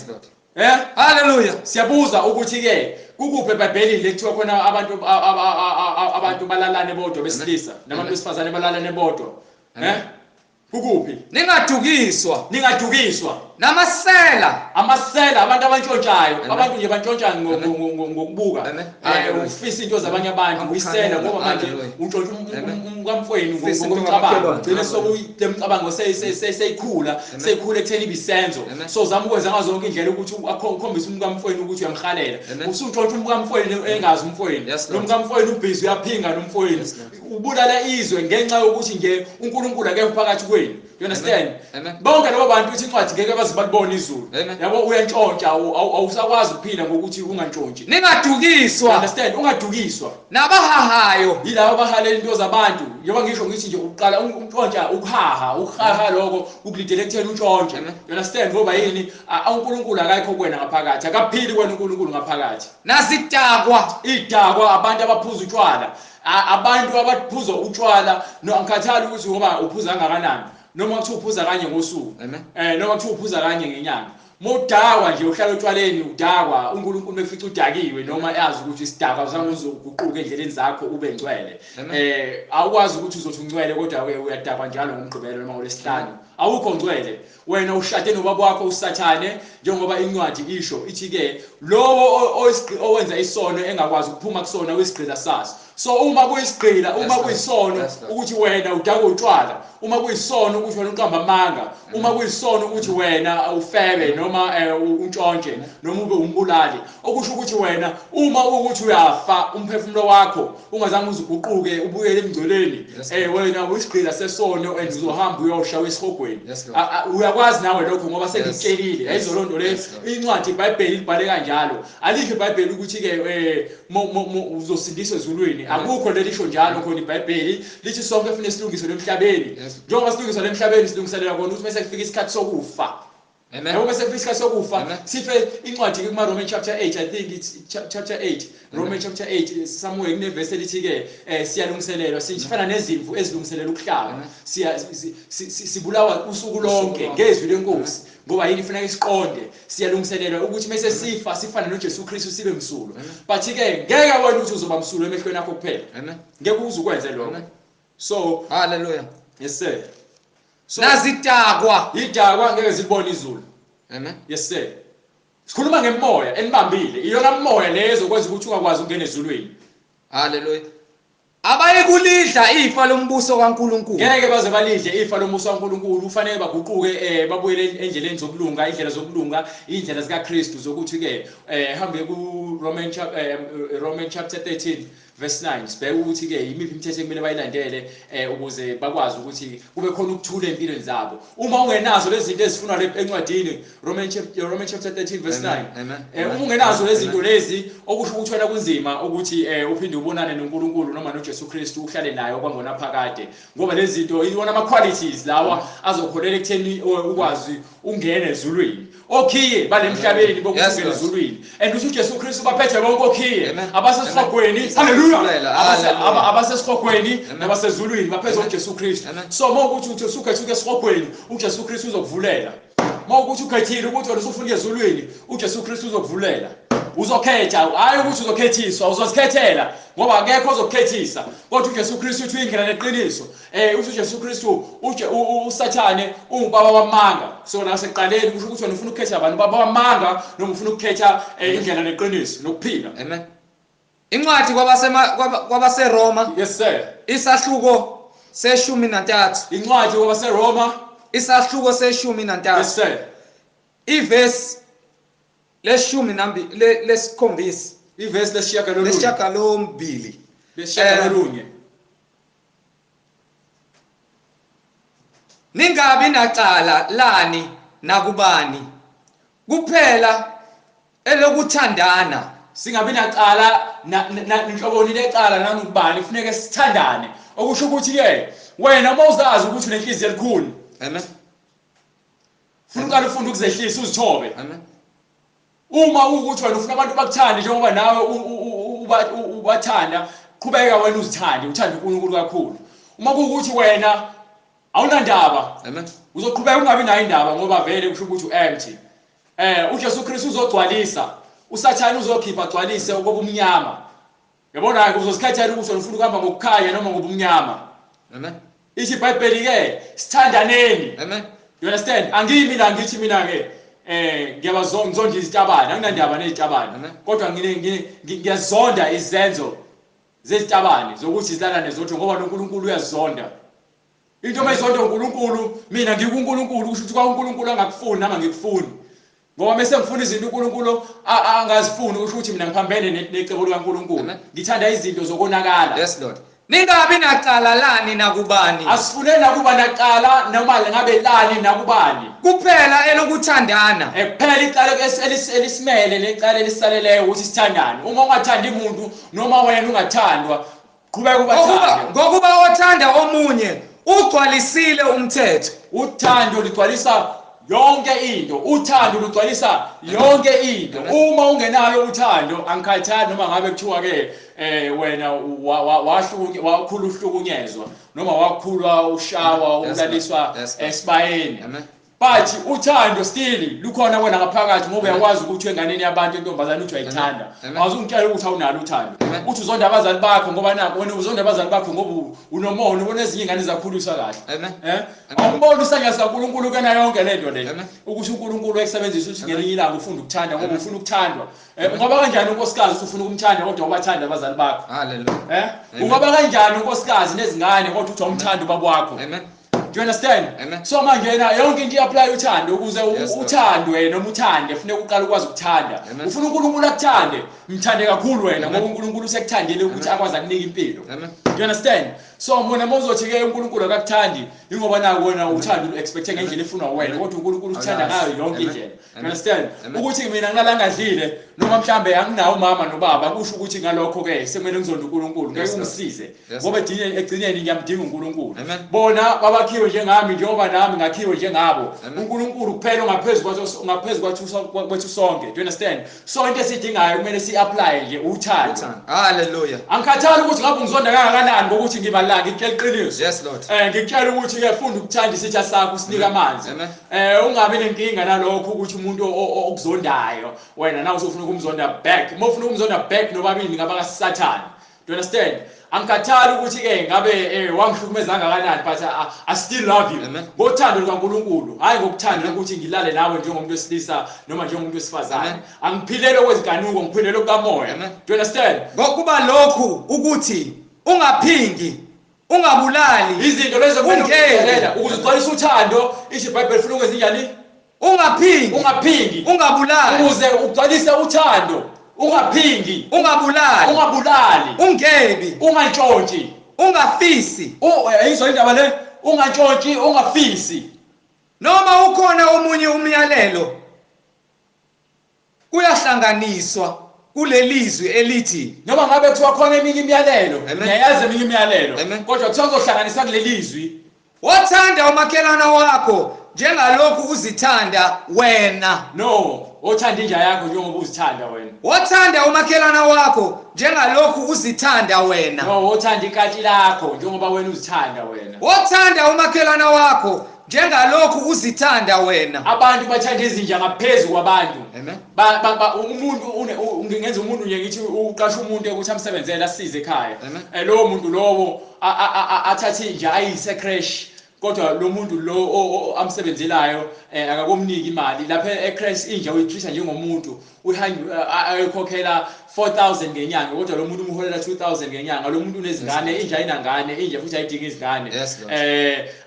Speaker 1: Hallelujah.
Speaker 2: Siyabuza ukuthi ke kukuphi eBhayibhelini lekuthiwa khona abantu balalane bodwa besilisa nabantu besifazane balalane bodwa? Kukuphi?
Speaker 1: Ningadukiswa,
Speaker 2: ningadukiswa.
Speaker 1: Namasela,
Speaker 2: amasela, abantu abantshontshayo, abantu nje bantshontsha ngokubuka, ufisa into zabanye abantu, uyisela ngoba manje untshontsha umkamfweni ngokucabanga, ugcine sokulemcabango seyikhula, seyikhula ekutheni ibisenzo. So zama ukwenza ngazo zonke indlela ukuthi ukhombise umkamfweni ukuthi uyamhalela. Usuntshontsha umkamfweni engazi umfweni, nomkamfweni ubhizi uyaphinga nomfweni, ubulala izwe ngenxa yokuthi nje uNkulunkulu akekho phakathi kwenu. You understand? Bonke labo bantu uthi incwadi ngeke baze balibone izulu. Yabo, uyantshontsha, awusakwazi ukuphila ngokuthi ungantshontshi.
Speaker 1: Ningadukiswa.
Speaker 2: Understand? Ungadukiswa.
Speaker 1: Nabahahayo,
Speaker 2: yilabo abahalela into zabantu. Njengoba ngisho ngithi nje uqala untshontsha, ukuhaha lokho ukulidele ekutheni untshontshe. You understand? Ngoba yini? uNkulunkulu akayikho kuwena ngaphakathi, akaphili kuwena uNkulunkulu ngaphakathi.
Speaker 1: Nazidakwa,
Speaker 2: idakwa, abantu abaphuza utshwala, abantu abaphuza utshwala, no angikhathali ukuthi ngoba uphuza kangakanani, noma kuthiwa uphuza kanye ngosuku, noma kuthiwa uphuza kanye ngenyanga. Mawudakwa nje uhlala utshwaleni, udakwa, uNkulunkulu mefica udakiwe noma yazi ukuthi isidakwa uzange uzoguquka endleleni zakho ube ngcwele. Awukwazi ukuthi uzothi ungcwele kodwa ke uyadakwa njalo ngoMgqibelo noma ngoLwesihlanu. Awukho ngcwele. Wena ushade nobaba wakho uSathane, njengoba incwadi isho ithi ke lowo owenza isono engakwazi ukuphuma kusona uyisigqila saso. So uma kuyisigqila, uma kuyisono ukuthi wena udakwe utshwala, uma kuyisono ukuthi wena uqamba amanga, uma kuyisono ukuthi wena ufebe noma untshontshe noma ube umbulali, okusho ukuthi wena uma ukuthi uyafa umphefumulo wakho ungazange uzuguquke ubuyele emngcweleni, wena uyisigqila sesono and uzohamba uyosha esihogweni. Uyakwazi nawe lokho ngoba sengikutshelile. Ayizolondo le incwadi iBhayibheli libhale kanjalo. Alikho iBhayibheli ukuthi ke uzosindiswa ezulwini. Akukho lelisho njalo khona iBhayibheli lithi sonke kufanele silungiswe emhlabeni. Njengoba silungiswa emhlabeni silungiselela kona ukuthi bese kufika isikhathi sokufa.
Speaker 1: Amen.
Speaker 2: Yabo bese kufika isikhathi sokufa sife. Incwadi kuma Romans chapter 8, I think it's chapter 8, Romans chapter 8 somewhere kune verse elithi ke siyalungiselelwa, sifana nezimvu ezilungiselela ukuhlaba, sibulawa usuku lonke ngezwi lenkosi. Ngoba yini ifuneka isiqonde, siyalungiselelwa ukuthi mase sifa sifane noJesu Kristu sibe msulwa. But ke ngeke wena uthi uzoba msulwa emehlweni akho kuphela.
Speaker 1: Amen.
Speaker 2: Ngeke uzukwenze lokho. So
Speaker 1: hallelujah.
Speaker 2: Yes sir. So
Speaker 1: nazidakwa,
Speaker 2: idakwa ngeke zibone izulu.
Speaker 1: Amen.
Speaker 2: Yes sir. Sikhuluma ngemoya enibambile, iyona moya lezo kwenza ukuthi ungakwazi ukungena ezulwini.
Speaker 1: Hallelujah. Abayikulidla ifa lombuso kaNkuluNkulu.
Speaker 2: Ngeke baze balidle ifa lombuso kaNkuluNkulu. Kufanele baguquke, babuyele endleleni zokulunga, indlela zokulunga, indlela zikaKristu zokuthi ke hambe ku Roman chapter 13 verse 9. Sibheke ukuthi ke imiphi imithetho ekumele bayilandele ukuze bakwazi ukuthi kube khona ukuthula empilweni zabo. Uma ungenazo lezi zinto ezifunwa le encwadini Roman chapter 13 verse 9. Uma ungenazo lezi zinto lezi, okusho ukuthi wena kunzima ukuthi uphinde ubonane noNkulunkulu noma noJesu Kristu uhlale naye okwangona phakade, ngoba lezi zinto iwona ama qualities lawa azokholela ekutheni ukwazi ungene ezulwini. Okhiye balemhlabeni bokungena ezulwini, and uthi uJesu Kristu baphethe bonke okhiye abasesihogweni. Hallelujah. Abasesihogweni nabasezulwini baphethe uJesu Kristu. So uma ukuthi uJesu ukhethile esihogweni, uJesu Kristu uzokuvulela. Uma ukuthi ukhethile ukuthi wena usufuna ezulwini, uJesu Kristu uzokuvulela. Uzokhetha, hayi ukuthi uzokhethiswa, uzozikhethela, ngoba akekho ozokukhethisa. Kodwa uJesu Kristu uthi indlela neqiniso. Uthi uJesu Kristu uSathane ungubaba wamanga. So nasekuqaleni kusho ukuthi wena ufuna ukukhetha abantu baba wamanga noma ufuna ukukhetha indlela neqiniso nokuphila.
Speaker 1: Amen. Incwadi kwabaseRoma.
Speaker 2: Yes sir.
Speaker 1: Isahluko se-13.
Speaker 2: Incwadi kwabaseRoma
Speaker 1: isahluko se-13.
Speaker 2: Yes sir.
Speaker 1: Ivesi le-12 lesikhombisa.
Speaker 2: Ivesi lesishiyagalolunye. Lesishiyagalolunye.
Speaker 1: Ningabi nacala lani nakubani, kuphela elokuthandana.
Speaker 2: Singabi nacala nhlobo lecala nanokubani, kufuneka sithandane. Okusho ukuthi ke wena uma uzazi ukuthi unenhliziyo elikhulu,
Speaker 1: amen,
Speaker 2: ufuna uqala ufunda ukuzehlisa uzithobe.
Speaker 1: Amen.
Speaker 2: Uma ukuthi wena ufuna abantu bakuthande njengoba nawe ubathanda, qhubeka wena uzithande, uthande uNkulunkulu kakhulu. Uma kuwukuthi wena awunandaba,
Speaker 1: amen,
Speaker 2: uzoqhubeka ungabi nayo indaba, ngoba vele kusho ukuthi u-empty. uJesu Kristu uzogcwalisa, uSathane uzokhipha agcwalise okobumnyama. Yabona ke uzozikhethela ukuthi ufuna ukuhamba ngokukhanya noma ngobumnyama.
Speaker 1: Amen.
Speaker 2: Ithi iBhayibheli ke sithandaneni.
Speaker 1: Amen.
Speaker 2: You understand? Angimi la ngithi mina ke ngiyabazonda izitabane, anginandaba nezitabane. Kodwa ngiyazonda izenzo zezitabane zokuthi zilalane zodwa, ngoba noNkulunkulu uyazonda. Into mayizonda uNkulunkulu, mina ngikuNkulunkulu, kusho ukuthi kwaUNkulunkulu angakufuni noma ngikufuni. Ngoba mase ngifuna izinto uNkulunkulu angazifuni, kusho ukuthi mina ngiphambene necebo likaNkulunkulu. Ngithanda izinto zokonakala.
Speaker 1: Yes Lord. Ningabi nacala lani nakubani.
Speaker 2: Asifune nakuba nacala noma ngabe lani nakubani.
Speaker 1: Kuphela elokuthandana.
Speaker 2: Kuphela icala elisimele lecala elisaleleyo ukuthi sithandane. Uma ungathandi umuntu noma wena ungathandwa, qhubeka ubathande.
Speaker 1: Ngokuba othanda omunye ugcwalisile umthetho.
Speaker 2: Uthando ligcwalisa yonke into. Uthando lugcwalisa yonke into. Uma ungenalo uthando, angikhathali noma ngabe kuthiwa ke wena wakhula uhlukunyezwa noma wakhulwa ushawa ulaliswa esibayeni. But uthando still lukhona wena ngaphakathi ngoba uyakwazi ukuthi enganeni yabantu intombazane uthi uyayithanda. Awuzungitshela ukuthi awunalo uthando. Uthi uzonda abazali bakho ngoba nakho wena uzonda abazali bakho ngoba unomona, ubona ezinye ingane zakhuliswa kahle. Awumboni usanya sikaNkulunkulu kena yonke lento le. Ukuthi uNkulunkulu ekusebenzisa ukuthi ngelinye ilanga ufunda ukuthanda ngoba ufuna ukuthandwa. Ungaba kanjani unkosikazi ufuna ukumthanda kodwa ubathanda abazali bakho?
Speaker 1: Hallelujah.
Speaker 2: Ungaba kanjani unkosikazi nezingane kodwa uthi awumthandi ubaba wakho?
Speaker 1: Amen.
Speaker 2: Do you understand?
Speaker 1: Amen.
Speaker 2: So manje na yonke into i-apply uthando ukuze uthandwe noma uthande funeka uqale ukwazi ukuthanda. Ufuna uNkulunkulu akuthande, mthande kakhulu wena ngoba uNkulunkulu usekuthandile ukuthi akwazi akunika impilo. Do you understand? So mina mawuzothi ke uNkulunkulu akakuthandi ingoba naku wena uthanda u-expecte ngendlela efunwa wena kodwa uNkulunkulu uthanda ngayo yonke indlela. Do you understand? Ukuthi mina ngilala ngadlile noma mhlambe anginawo umama nobaba kusho ukuthi ngalokho ke sekumele ngizonde uNkulunkulu ngeke ungisize ngoba egcineni ngiyamdinga uNkulunkulu. Bona babakhiwe njengami njengoba nami ngakhiwe njengabo. uNkulunkulu kuphela ongaphezulu kwethu sonke. Do you understand? So into esidingayo kumele si-apply nje uthando.
Speaker 1: Hallelujah.
Speaker 2: Angikhathali ukuthi ngabe ngizonda kangakanani ngokuthi ngiba la ngikutshela iqiniso.
Speaker 1: Yes Lord.
Speaker 2: Ngikutshela ukuthi ke funda ukuthanda isitha sakho usinike amanzi. Ungabi nenkinga nalokho ukuthi umuntu okuzondayo wena nawe usufuna ukumzonda back. Uma ufuna ukumzonda back nobabili ngaba kaSathane. Do you understand? Angikhathali ukuthi ke ngabe wangihlukumeza kangakanani but I still love you. Ngothando lukaNkulunkulu, hayi ngokuthanda ukuthi ngilale nawe njengomuntu wesilisa noma njengomuntu wesifazane. Angiphilele kweziganuko, ngiphilele kukamoya. Do you understand?
Speaker 1: Ngokuba lokhu ukuthi ungaphingi, ungabulali,
Speaker 2: izinto lezo kumele ukuze ugcwalise uthando. Isho iBhayibheli ufuna ukwenza njani?
Speaker 1: Ungaphingi,
Speaker 2: ungaphingi,
Speaker 1: ungabulali,
Speaker 2: ukuze ugcwalise uthando. Ungaphingi,
Speaker 1: ungabulali,
Speaker 2: ungabulali,
Speaker 1: ungebi,
Speaker 2: ungantshontshi,
Speaker 1: ungafisi.
Speaker 2: Ayizwa indaba le, ungantshontshi, ungafisi.
Speaker 1: Noma ukhona omunye umyalelo kuyahlanganiswa kulelizwi elithi,
Speaker 2: noma ngabe kuthiwa khona eminye imiyalelo, ngiyayazi eminye imiyalelo, kodwa kuthiwa kuzohlanganiswa kulelizwi.
Speaker 1: Wathanda umakhelwane wakho njengalokhu uzithanda wena.
Speaker 2: No, othanda inja yakho njengoba uzithanda wena.
Speaker 1: Wathanda umakhelwane wakho njengalokhu uzithanda wena.
Speaker 2: No, othanda ikati lakho njengoba wena uzithanda wena.
Speaker 1: Wathanda umakhelwane wakho njengalokhu uzithanda wena.
Speaker 2: Abantu bathanda izinja ngaphezulu kwabantu. Umuntu ngenza umuntu nje ngithi uqasha umuntu ukuthi amsebenzele asize ekhaya. Lowo muntu lowo athathe inja ayise crash. Kodwa lo muntu lo amsebenzelayo akakomniki imali. Lapha e-crash inja uyitreat njengomuntu, ayikhokhela 4000 ngenyanga kodwa lo muntu umholela 2000 ngenyanga. Lo muntu unezingane, inja ayinangane, inja futhi ayidingi izingane.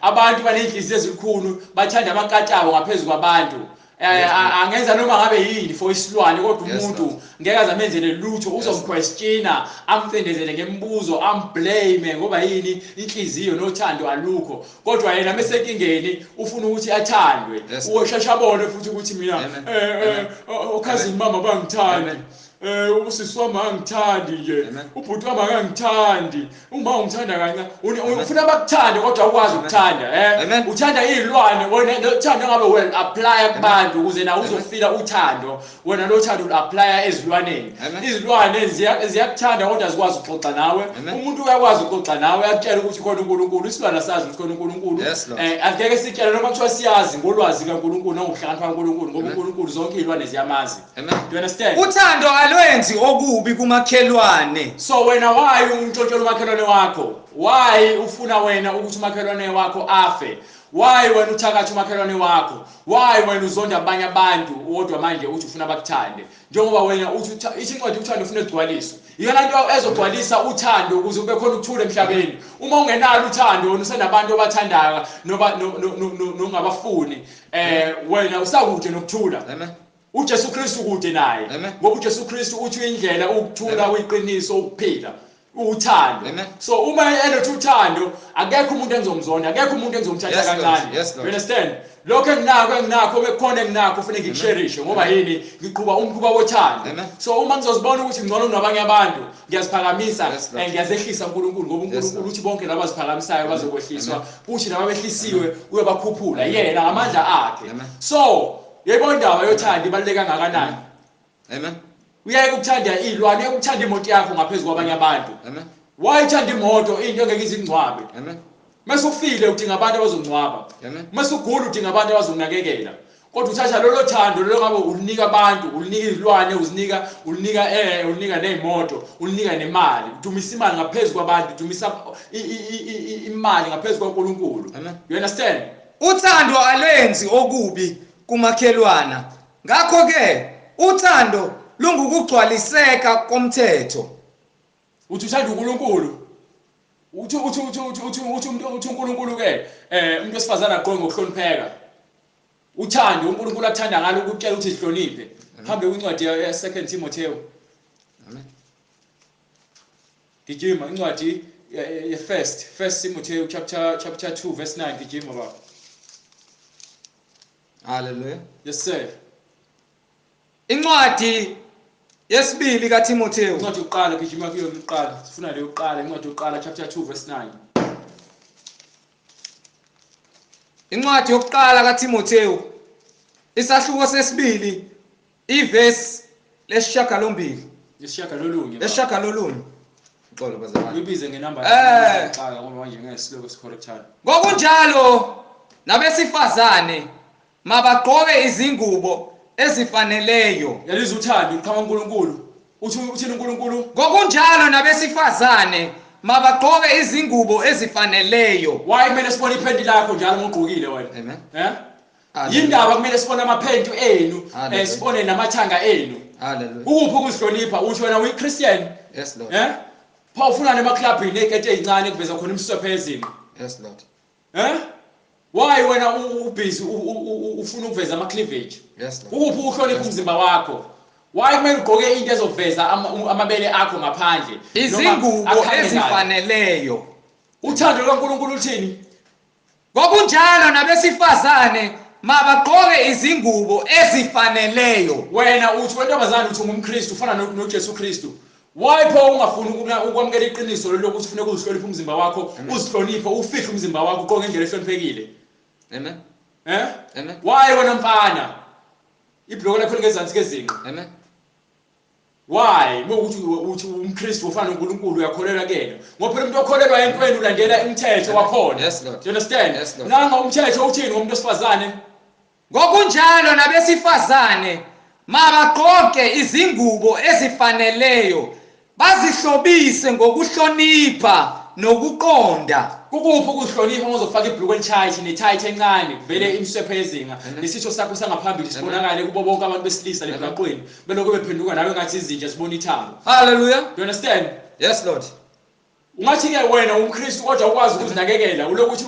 Speaker 2: Abantu banenhliziyo ezikhulu, bathanda amakati abo ngaphezulu kwabantu. Angenza noma ngabe yini for isilwane kodwa umuntu ngeke azamenzele lutho, uzomquestiona, amcindezele ngemibuzo, amblame ngoba yini, inhliziyo nothando alukho. Kodwa yena mesenkingeni ufuna ukuthi athandwe. Ushesha abone futhi ukuthi mina okhazini mama bangithandi, usisi wami angithandi nje, ubhuti wami akangithandi, uma ungithanda kancane, ufuna bakuthande kodwa awukwazi ukuthanda. Uthanda izilwane wena, uthando ngabe well apply kubantu ukuze nawe uzofila uthando. Wena lo thando u-apply ezilwaneni. Izilwane ziyakuthanda kodwa azikwazi ukuxoxa nawe. Umuntu uyakwazi ukuxoxa nawe, uyakutshela ukuthi khona uNkulunkulu. Isilwane asazi ukuthi khona uNkulunkulu. Angeke sitshele noma kuthiwa siyazi ngolwazi kaNkulunkulu nangokuhlakanipha kaNkulunkulu, ngoba uNkulunkulu zonke izilwane ziyamazi. Do you understand?
Speaker 1: Uthando alwenzi okubi kumakhelwane.
Speaker 2: So wena why untshontshela umakhelwane wakho? Why ufuna wena ukuthi umakhelwane wakho afe? Why wena uthakatha umakhelwane wakho? Why wena uzonda abanye abantu kodwa manje uthi ufuna bakuthande? Njengoba wena uthi incwadi uthando ufuna igcwaliswe. Iyona nto ezogcwalisa uthando ukuze kube khona ukuthula emhlabeni. Uma ungenalo uthando wena usenabantu obathandayo noba nongabafuni, wena usakude nokuthula. uJesu Kristu kude naye. Ngoba uJesu Kristu uthi indlela, ukuthula, uyiqiniso, ukuphila, uthando. So uma eletha uthando akekho umuntu engizomzonda, akekho umuntu engizomthatha kancane. You understand? Lokho enginakho bekukhona enginakho kufanele ngikusherishe ngoba yini, ngiqhuba umkhuba wothando. So uma ngizozibona ukuthi ngcono kunabanye abantu, ngiyaziphakamisa, ngiyazehlisa uNkulunkulu, ngoba uNkulunkulu uthi bonke laba abaziphakamisayo bazokwehliswa, kuthi laba abehlisiwe uyabakhuphula yena ngamandla akhe. So yebo, indaba yothando ibaluleke kangakanani?
Speaker 1: Amen.
Speaker 2: Uyeke ukuthanda izilwane, uyeke ukuthanda imoto yakho ngaphezulu kwabanye abantu.
Speaker 1: Amen.
Speaker 2: Why uthanda imoto into engeke izingcwabe?
Speaker 1: Amen.
Speaker 2: Mase ufile udinga abantu abazongcwaba.
Speaker 1: Amen.
Speaker 2: Mase ugula udinga abantu abazokunakekela. Kodwa uthatha lolo thando lolo ngabe ulinika abantu, ulinika izilwane, uzinika ulinika ulinika nezimoto, ulinika nemali. Udumisa imali ngaphezulu kwabantu, udumisa imali ngaphezulu kwaNkulunkulu.
Speaker 1: Amen.
Speaker 2: You understand?
Speaker 1: Uthando alwenzi okubi kumakhelwana. Ngakho ke uthando lungukugcwaliseka komthetho.
Speaker 2: Uthi uthanda uNkulunkulu. Uthi uthi uthi uthi uthi uthi umuntu uthi uNkulunkulu ke umuntu wesifazane agqoke ngokuhlonipheka. Uthando uNkulunkulu akuthanda ngalo ukutshela ukuthi zihloniphe. Hambe kwincwadi ya 2 Timotheo.
Speaker 1: Amen.
Speaker 2: Gijima incwadi ye first Timotheo chapter 2 verse 9 gijima baba.
Speaker 1: Hallelujah.
Speaker 2: Yes sir.
Speaker 1: Incwadi yesibili kaTimotheo.
Speaker 2: Incwadi yokuqala gijima kuyo yokuqala. Sifuna leyo yokuqala incwadi yokuqala chapter 2 verse 9.
Speaker 1: Incwadi yokuqala kaTimotheo isahluko sesibili ivesi 8.
Speaker 2: Lesishiyagalolunye.
Speaker 1: 9. Uxolo bazalwane.
Speaker 2: Uyibize ngenamba yokuqala ngoba manje ngeke siloko sicorrectana.
Speaker 1: Ngokunjalo nabesifazane mabagqoke izingubo ezifaneleyo.
Speaker 2: Yalizwa uthando uqhamuka uNkulunkulu. Uthi uthini uNkulunkulu?
Speaker 1: Ngokunjalo nabesifazane mabagqoke izingubo ezifaneleyo.
Speaker 2: Why kumele sibone iphenti lakho njalo ngogqokile wena?
Speaker 1: Amen.
Speaker 2: Eh?
Speaker 1: Hallelujah.
Speaker 2: Yindaba kumele sibone amaphenti enu,
Speaker 1: Hallelujah.
Speaker 2: sibone namathanga enu.
Speaker 1: Hallelujah.
Speaker 2: Ukuphi ukuzihlonipha? Uthi wena uyiChristian?
Speaker 1: Yes Lord.
Speaker 2: Eh? Pha ufuna nemaklabhini neziketi ezincane kuveza khona imswephe yezinqa.
Speaker 1: Yes Lord.
Speaker 2: Eh? Why wena ubusy ufuna ukuveza ama cleavage?
Speaker 1: Yes Lord.
Speaker 2: Ukuphi ukuhlonipha umzimba wakho? Why kumele ugqoke into ezoveza amabele akho ngaphandle?
Speaker 1: Izingubo
Speaker 2: Noma akhange nayo?
Speaker 1: ezifaneleyo.
Speaker 2: Uthando lukaNkulunkulu uthini?
Speaker 1: Ngokunjalo nabesifazane mabagqoke izingubo ezifaneleyo.
Speaker 2: Wena uthi wentombazane uthi ungumKristu ufana noJesu Kristu. Why pho ungafuni ukwamukela iqiniso lokuthi ufuneka uzihloniphe umzimba wakho, uzihloniphe, ufihle umzimba wakho ugqoke ngendlela ehloniphekile?
Speaker 1: Amen.
Speaker 2: Eh?
Speaker 1: Amen.
Speaker 2: Why wena mfana? Ibhloko lakho lingezansi kezinqa.
Speaker 1: Amen.
Speaker 2: Why? Mawukuthi uthi umKristu ufana noNkulunkulu uyakholelwa kuyena. Ngoba phela umuntu okholelwa entweni ulandela umthetho wakhona.
Speaker 1: Yes, Lord.
Speaker 2: You understand?
Speaker 1: Yes, Lord.
Speaker 2: Nanga umthetho uthini ngomuntu wesifazane?
Speaker 1: Ngokunjalo nabesifazane mabagqoke izingubo ezifaneleyo, bazihlobise ngokuhlonipha nokuqonda.
Speaker 2: Kukuphi ukuzihlonipha uma uzofaka ibhluku elithayithi nethayithi encane kuvele imswephe yezinga nesitho sakho sangaphambili sibonakale kubo bonke abantu besilisa lemgaqweni belokhu bephenduka nawe ngathi izinja zibona ithambo.
Speaker 1: Hallelujah.
Speaker 2: You understand?
Speaker 1: Yes Lord.
Speaker 2: Ungathi ke wena umKristu kodwa ukwazi ukuzinakekela ulokuthi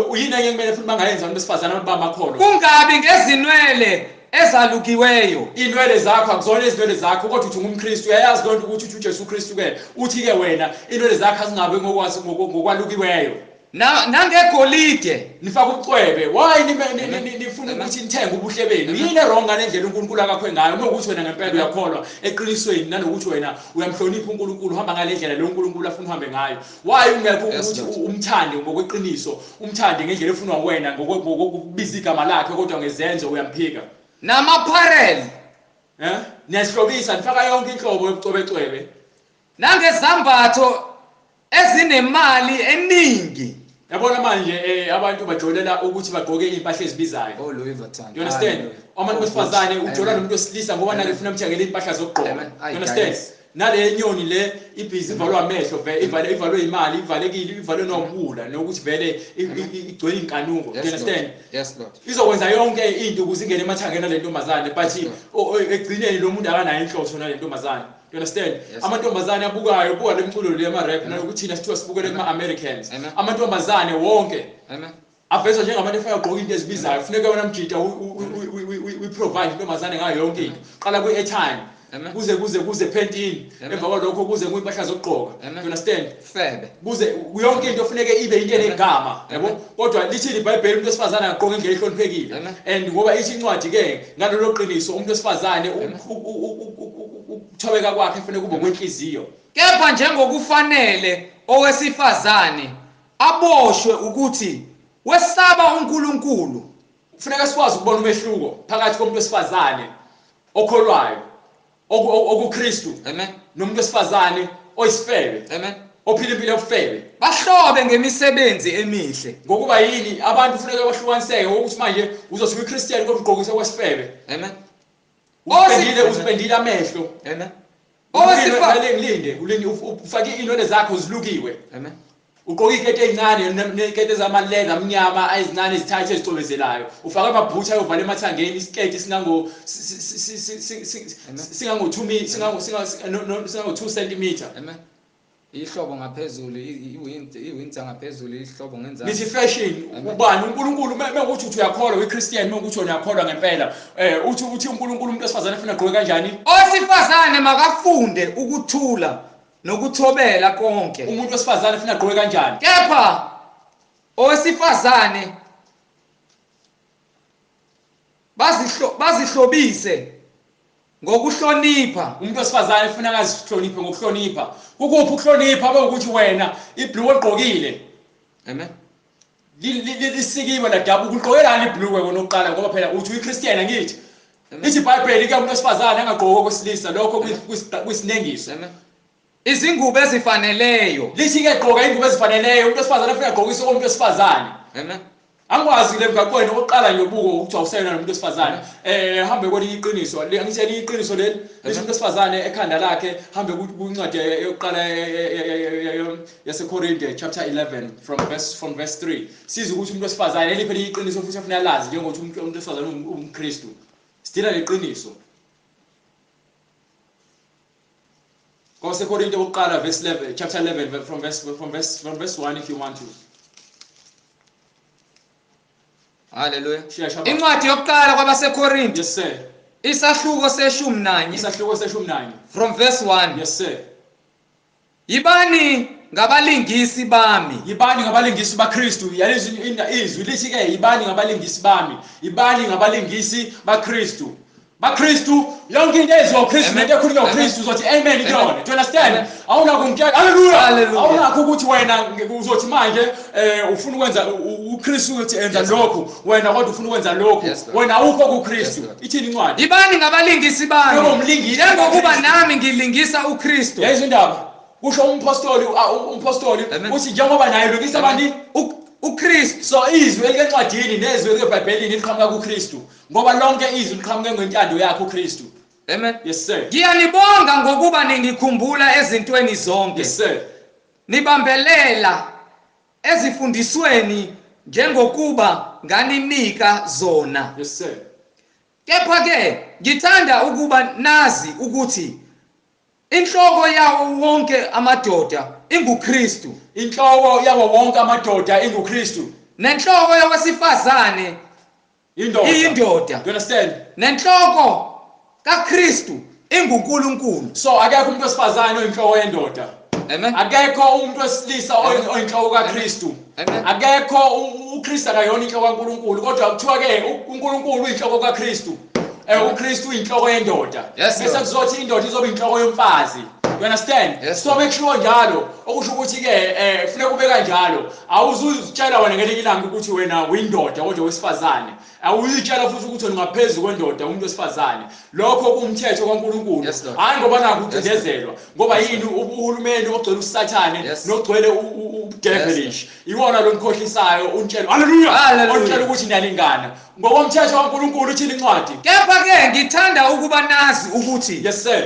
Speaker 2: uyini enye kumele futhi bangayenza abantu besifazane abantu bamakholwa.
Speaker 1: Kungabi ngezinwele ezalukiweyo.
Speaker 2: Inwele zakho akuzona izinwele zakho kodwa uthi ungumKristu uyayazi lonto ukuthi uthi uJesu Kristu ke uthi ke wena inwele zakho azingabe ngokwazi ngokwalukiweyo.
Speaker 1: Nangegolide.
Speaker 2: Nifaka ubucwebe. Why nifuna ukuthi nithenge ubuhle benu? Yini wrong ngalendlela uNkulunkulu akakhwe ngayo? Uma ukuthi wena ngempela uyakholwa eqinisweni nanokuthi wena uyamhlonipha uNkulunkulu uhamba ngalendlela lo uNkulunkulu afuna uhambe ngayo. Why ungekho ukuthi umthande ngokweqiniso, umthande ngendlela efunwa wena ngokubiza igama lakhe kodwa ngezenzo uyamphika?
Speaker 1: Namapharel.
Speaker 2: Eh? Niyazihlobisa nifaka yonke inhlobo yobucwebecwebe.
Speaker 1: Nangezambatho ezinemali eningi.
Speaker 2: Yabona manje abantu bajolela ukuthi bagqoke impahla ezibizayo.
Speaker 1: Oh Louis Vuitton.
Speaker 2: You understand? Abantu besifazane ujola nomuntu wesilisa ngoba nake ufuna umthengele impahla zokugqoka. You understand? Nale nyoni le ibhizi ivalwe amehlo vele ivalwe imali, ivalekile, ivalwe nobula nokuthi vele igcwele inkanuko. You understand?
Speaker 1: Yes Lord.
Speaker 2: Izokwenza yonke into ukuze ingene emathangeni le ntombazane but egcineni lo muntu akanayo inhloso nale ntombazane. You understand? Amantombazane abukayo buka lemculo le yama rap nanokuthi thina sithiwa sibukele kuma Americans. Amantombazane wonke avezwa njengabantu efaka ugqoka into ezibizayo. Kufuneka wena mjita we provide intombazane ngayo yonke into. Qala kwi airtime. Kuze kuze kuze phentini. Emva kwalokho kuze kuyimpahla zokugqoka. You understand?
Speaker 1: Febe.
Speaker 2: Kuze yonke into ofuneke ibe into enegama, yabo? Kodwa lithi iBhayibheli umuntu wesifazane agqoke ngendlela ehloniphekile. And ngoba ithi incwadi ke ngalolo qiniso umuntu wesifazane ukuthobeka kwakhe kufanele kube kwenhliziyo.
Speaker 1: Kepha njengokufanele owesifazane aboshwe ukuthi wesaba uNkulunkulu.
Speaker 2: Kufuneka sikwazi ukubona umehluko phakathi komuntu wesifazane okholwayo okuKristu
Speaker 1: Amen
Speaker 2: nomuntu wesifazane oyisifebe.
Speaker 1: Amen.
Speaker 2: Ophila impilo yobufebe.
Speaker 1: Bahlobe ngemisebenzi emihle.
Speaker 2: Ngokuba yini abantu kufuneka bahlukaniseke ukuthi manje uzosuka iChristian kodwa ugqokise kwesifebe.
Speaker 1: Amen.
Speaker 2: Uzipendile amehlo.
Speaker 1: Amen.
Speaker 2: Owesifazane ulinde ufake inwele zakho zilukiwe.
Speaker 1: Amen.
Speaker 2: Ugqoke ikete ezincane nekete ezamalela amnyama ezincane ezithathe ezicobezelayo. Ufake amabhutha ayovala emathangeni, isiketi singango singango 2 singango 2 cm.
Speaker 1: Amen. Ihlobo ngaphezulu, iwinter ngaphezulu, ihlobo ngenzansi.
Speaker 2: Nithi fashion ubani uNkulunkulu mekuthi uthi uyakholwa uyiChristian, mekuthi uyakholwa ngempela. Uthi uNkulunkulu umuntu wesifazane ufuna agqoke kanjani?
Speaker 1: Owesifazane makafunde ukuthula nokuthobela konke.
Speaker 2: Umuntu wesifazane ufuna agqoke kanjani?
Speaker 1: Kepha owesifazane bazihlobise ngokuhlonipha.
Speaker 2: Umuntu wesifazane ufuna akazihloniphe ngokuhlonipha. Kukuphi ukuhlonipha bekuthi wena ibhlukwe ogqokile?
Speaker 1: Amen.
Speaker 2: Lisikiwe ladabuka, ugqokelani ibhlukwe kona oqala ngoba phela uthi uyiChristian angithi. Lithi iBhayibheli ke umuntu wesifazane angagqoki okwesilisa, lokho kuyisinengiso.
Speaker 1: Amen. Izingubo ezifaneleyo.
Speaker 2: Lithi ke gqoka ingubo ezifaneleyo, umuntu wesifazane ufuna agqokise umuntu wesifazane.
Speaker 1: Amen.
Speaker 2: Angikwazi le mgaqweni oqala nje ubuko ukuthi awusayona nomuntu wesifazane. Hambe kwelinye iqiniso, angithi elinye iqiniso leli, lithi umuntu wesifazane ekhanda lakhe hambe kuncwadi yokuqala yaseKorinte chapter 11 from verse 3. Siza ukuthi umuntu wesifazane eliphi elinye iqiniso futhi afuna alazi njengokuthi umuntu wesifazane umKristu. Sidila leqiniso. KwaseKorinte yokuqala verse 11 chapter 11 from verse 1 if you want to.
Speaker 1: Hallelujah. Incwadi yokuqala kwabaseKorinte.
Speaker 2: Yes sir.
Speaker 1: Isahluko se-11.
Speaker 2: Isahluko se-11.
Speaker 1: From verse 1.
Speaker 2: Yes sir.
Speaker 1: Yibani ngabalingisi bami.
Speaker 2: Yibani ngabalingisi baKristu. Yalizwi izwi lithi ke yibani ngabalingisi bami. Yibani ngabalingisi baKristu. BaKristu yonke into eziwa uKristu nento ekhulunywa uKristu uzothi amen kuyona. Do you understand? Awunakungitshela hallelujah. Awunakho ukuthi wena uzothi manje ufuna ukwenza uKristu uthi enza lokhu, wena kodwa ufuna ukwenza lokhu. Wena awukho kuKristu. Ithini incwadi?
Speaker 1: Yibani ngabalingisi bami. Njengokuba nami ngilingisa uKristu.
Speaker 2: Yayizwa indaba. Kusho umpostoli uthi njengoba naye lungisa bani
Speaker 1: uKristu.
Speaker 2: So izwi elikencwadini nezwi elikeBhayibhelini liqhamuka kuKristu ngoba lonke izwi liqhamuke ngentando yakhe uKristu.
Speaker 1: Amen.
Speaker 2: Yes sir.
Speaker 1: Ngiyanibonga ngokuba ningikhumbula ezintweni zonke.
Speaker 2: Yes sir.
Speaker 1: Nibambelela ezifundisweni njengokuba nganinika zona.
Speaker 2: Yes sir.
Speaker 1: Kepha ke ngithanda ukuba nazi ukuthi inhloko yawo wonke amadoda inguKristu.
Speaker 2: Inhloko yawo wonke amadoda inguKristu.
Speaker 1: Nenhloko yowesifazane
Speaker 2: indoda.
Speaker 1: Iyindoda.
Speaker 2: Do you understand?
Speaker 1: Nenhloko kaKristu inguNkulunkulu.
Speaker 2: So akekho umuntu wesifazane oyinhloko yendoda.
Speaker 1: Amen.
Speaker 2: Akekho umuntu wesilisa oyinhloko kaKristu. Akekho uKristu akayona inhloko kaNkulunkulu kodwa kuthiwa ke uNkulunkulu uyinhloko kaKristu. uKristu uyinhloko yendoda. Bese kuzothi indoda izoba inhloko yomfazi. You understand?
Speaker 1: Yes,
Speaker 2: so make sure njalo okusho ukuthi ke kufuneka ube kanjalo. Awuzuzitshela wena ngelinye ilanga ukuthi wena uyindoda kodwa wesifazane. Awuzitshela futhi ukuthi wena ungaphezulu kwendoda umuntu wesifazane. Lokho kuwumthetho kaNkulunkulu. Hayi ngoba nakho ucindezelwa. Ngoba yini uhulumeni ogcwele uSathane nogcwele udevilish. Iwona lo nikhohlisayo untshela. Hallelujah. Ontshela ukuthi niyalingana. Ngokomthetho kaNkulunkulu uthini incwadi?
Speaker 1: Kepha ke ngithanda ukuba nazi ukuthi
Speaker 2: yes sir.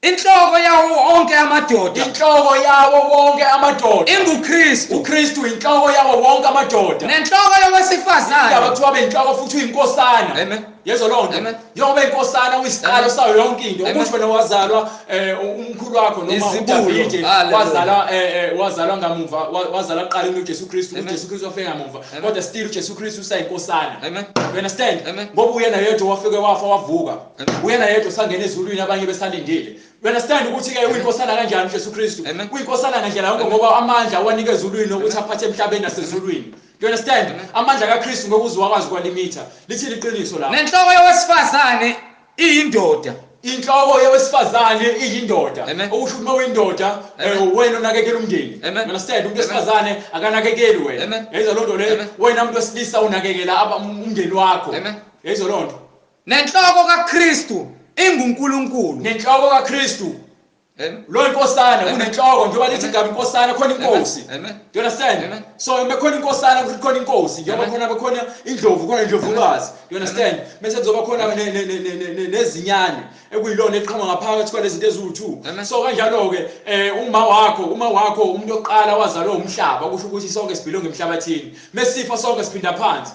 Speaker 1: Inhloko yawo wonke amadoda.
Speaker 2: Inhloko yawo wonke amadoda
Speaker 1: inguKristu.
Speaker 2: uKristu inhloko yawo wonke amadoda.
Speaker 1: Nenhloko yowesifazane.
Speaker 2: Indaba kuthiwa benhloko futhi uyinkosana.
Speaker 1: Amen.
Speaker 2: Yezwa lonto. Njengoba inkosana uyisiqalo sayo yonke into. Ukuthi wena wazalwa umkhulu wakho noma uDavide wazalwa wazalwa ngamuva wazalwa kuqala uJesu Kristu. uJesu Kristu wafika ngamuva. Kodwa still uJesu Kristu usayinkosana.
Speaker 1: Amen.
Speaker 2: You understand? Ngoba uyena yedwa wafike wafa wavuka. Uyena yedwa usangena ezulwini abanye besalindile. You understand ukuthi ke uyinkosana kanjani uJesu Kristu? Uyinkosana ngendlela yonke ngoba amandla wanika ezulwini ukuthi aphathe emhlabeni nasezulwini. Do you understand? Amandla kaKristu ngokuze wakwazi kwalimitha. Lithi liqiniso la.
Speaker 1: Nenhloko yowesifazane iyindoda.
Speaker 2: Inhloko yowesifazane iyindoda. Okusho ukuthi uyindoda wena unakekela umndeni. You understand? Umuntu wesifazane akanakekeli wena. Yayizwa lonto le. Wena umuntu wesilisa unakekela umndeni wakho. Yayizwa lonto.
Speaker 1: Nenhloko kaKristu inguNkulunkulu.
Speaker 2: Nenhloko kaKristu. Lo inkosana unenhloko, njengoba lithi igama inkosana khona inkosi. Do you understand? So bekhona inkosana khona inkosi, njengoba khona bekhona indlovu khona indlovukazi. Do you understand? Bese kuzoba khona nezinyane ekuyilona eqhamuka ngaphakathi kwalezi zinto eziwu2. So kanjalo ke uma wakho umuntu oqala wazalwa umhlaba, kusho ukuthi sonke sibhilonge emhlabathini. Mesifa sonke siphinda phansi.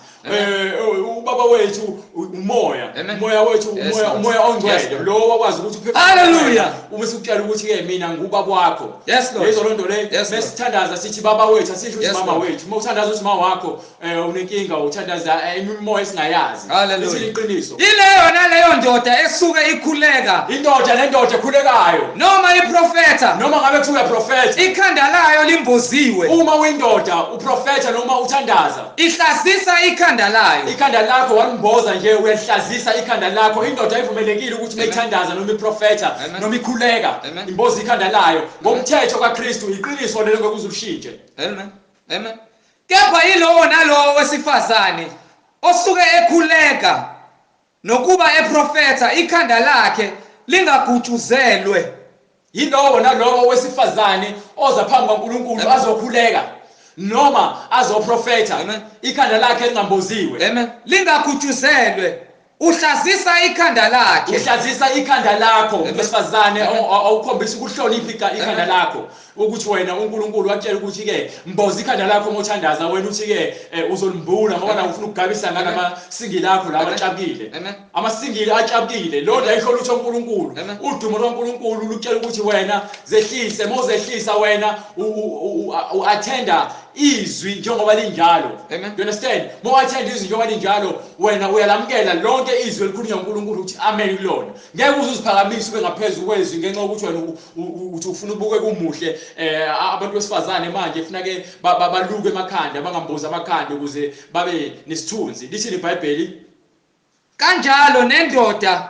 Speaker 2: Ubaba wethu umoya, umoya wethu umoya ongcwele lo wakwazi ukuthi uphefumule.
Speaker 1: Hallelujah.
Speaker 2: Uma sikutshela ukuthi ke mina ngubaba wakho. Lezo lonto le mesithandaza sithi baba wethu, asisho ukuthi mama wethu. Uma uthandaza uthi mama wakho unenkinga, uthandaza imimoya esingayazi. Lithi iqiniso.
Speaker 1: Ileyo naleyo ndoda esuke ikhuleka,
Speaker 2: indoda nendoda ekhulekayo,
Speaker 1: noma iprofeta,
Speaker 2: noma ngabe kuthiwa uyaprofeta,
Speaker 1: ikhanda layo limboziwe.
Speaker 2: Uma uyindoda uprofeta noma uthandaza,
Speaker 1: ihlazisa ikhanda layo.
Speaker 2: Ikhanda lakho walimboza nje, uyahlazisa ikhanda lakho. Indoda ivumelekile ukuthi mayithandaza noma iprofeta noma ikhuleka imboza ikhanda layo ngomthetho kaKristu. Iqiniso lelo ngeke uzulishintshe.
Speaker 1: Amen. Amen. Kepha yilowo nalowo wesifazane osuke ekhuleka nokuba eprofeta, ikhanda lakhe lingagutshuzelwe.
Speaker 2: Yilowo nalowo wesifazane oza phambi kaNkulunkulu azokhuleka noma azoprofeta, ikhanda lakhe lingamboziwe.
Speaker 1: Amen. Lingagutshuzelwe. Uhlazisa ikhanda lakhe.
Speaker 2: Uhlazisa ikhanda lakho wesifazane, awukhombisa ukuhlonipha ikhanda lakho, ukuthi wena uNkulunkulu wakutshela ukuthi ke mboza ikhanda lakho uma uthandaza, wena uthi ke uzolimbula ngoba na ufuna ukugabisa ngalama singile akho lawa atshabukile. Amasingile atshabukile lo ayisho lutho uNkulunkulu. Udumo lwaNkulunkulu lukutshela ukuthi wena zehlise, mawuzehlisa wena uattenda izwi njengoba linjalo. Do you understand? Mawuattenda izwi njengoba linjalo, wena uyalamukela lonke izwi elikhulunywa uNkulunkulu ukuthi amen kulona. Ngeke uze uziphakamise ube ngaphezulu kwezwi ngenxa yokuthi wena uthi ufuna ubuke kumuhle. Abantu besifazane manje funa ke baluke emakhanda, bangambozi amakhanda ukuze babe nesithunzi. Lithi iBhayibheli
Speaker 1: kanjalo nendoda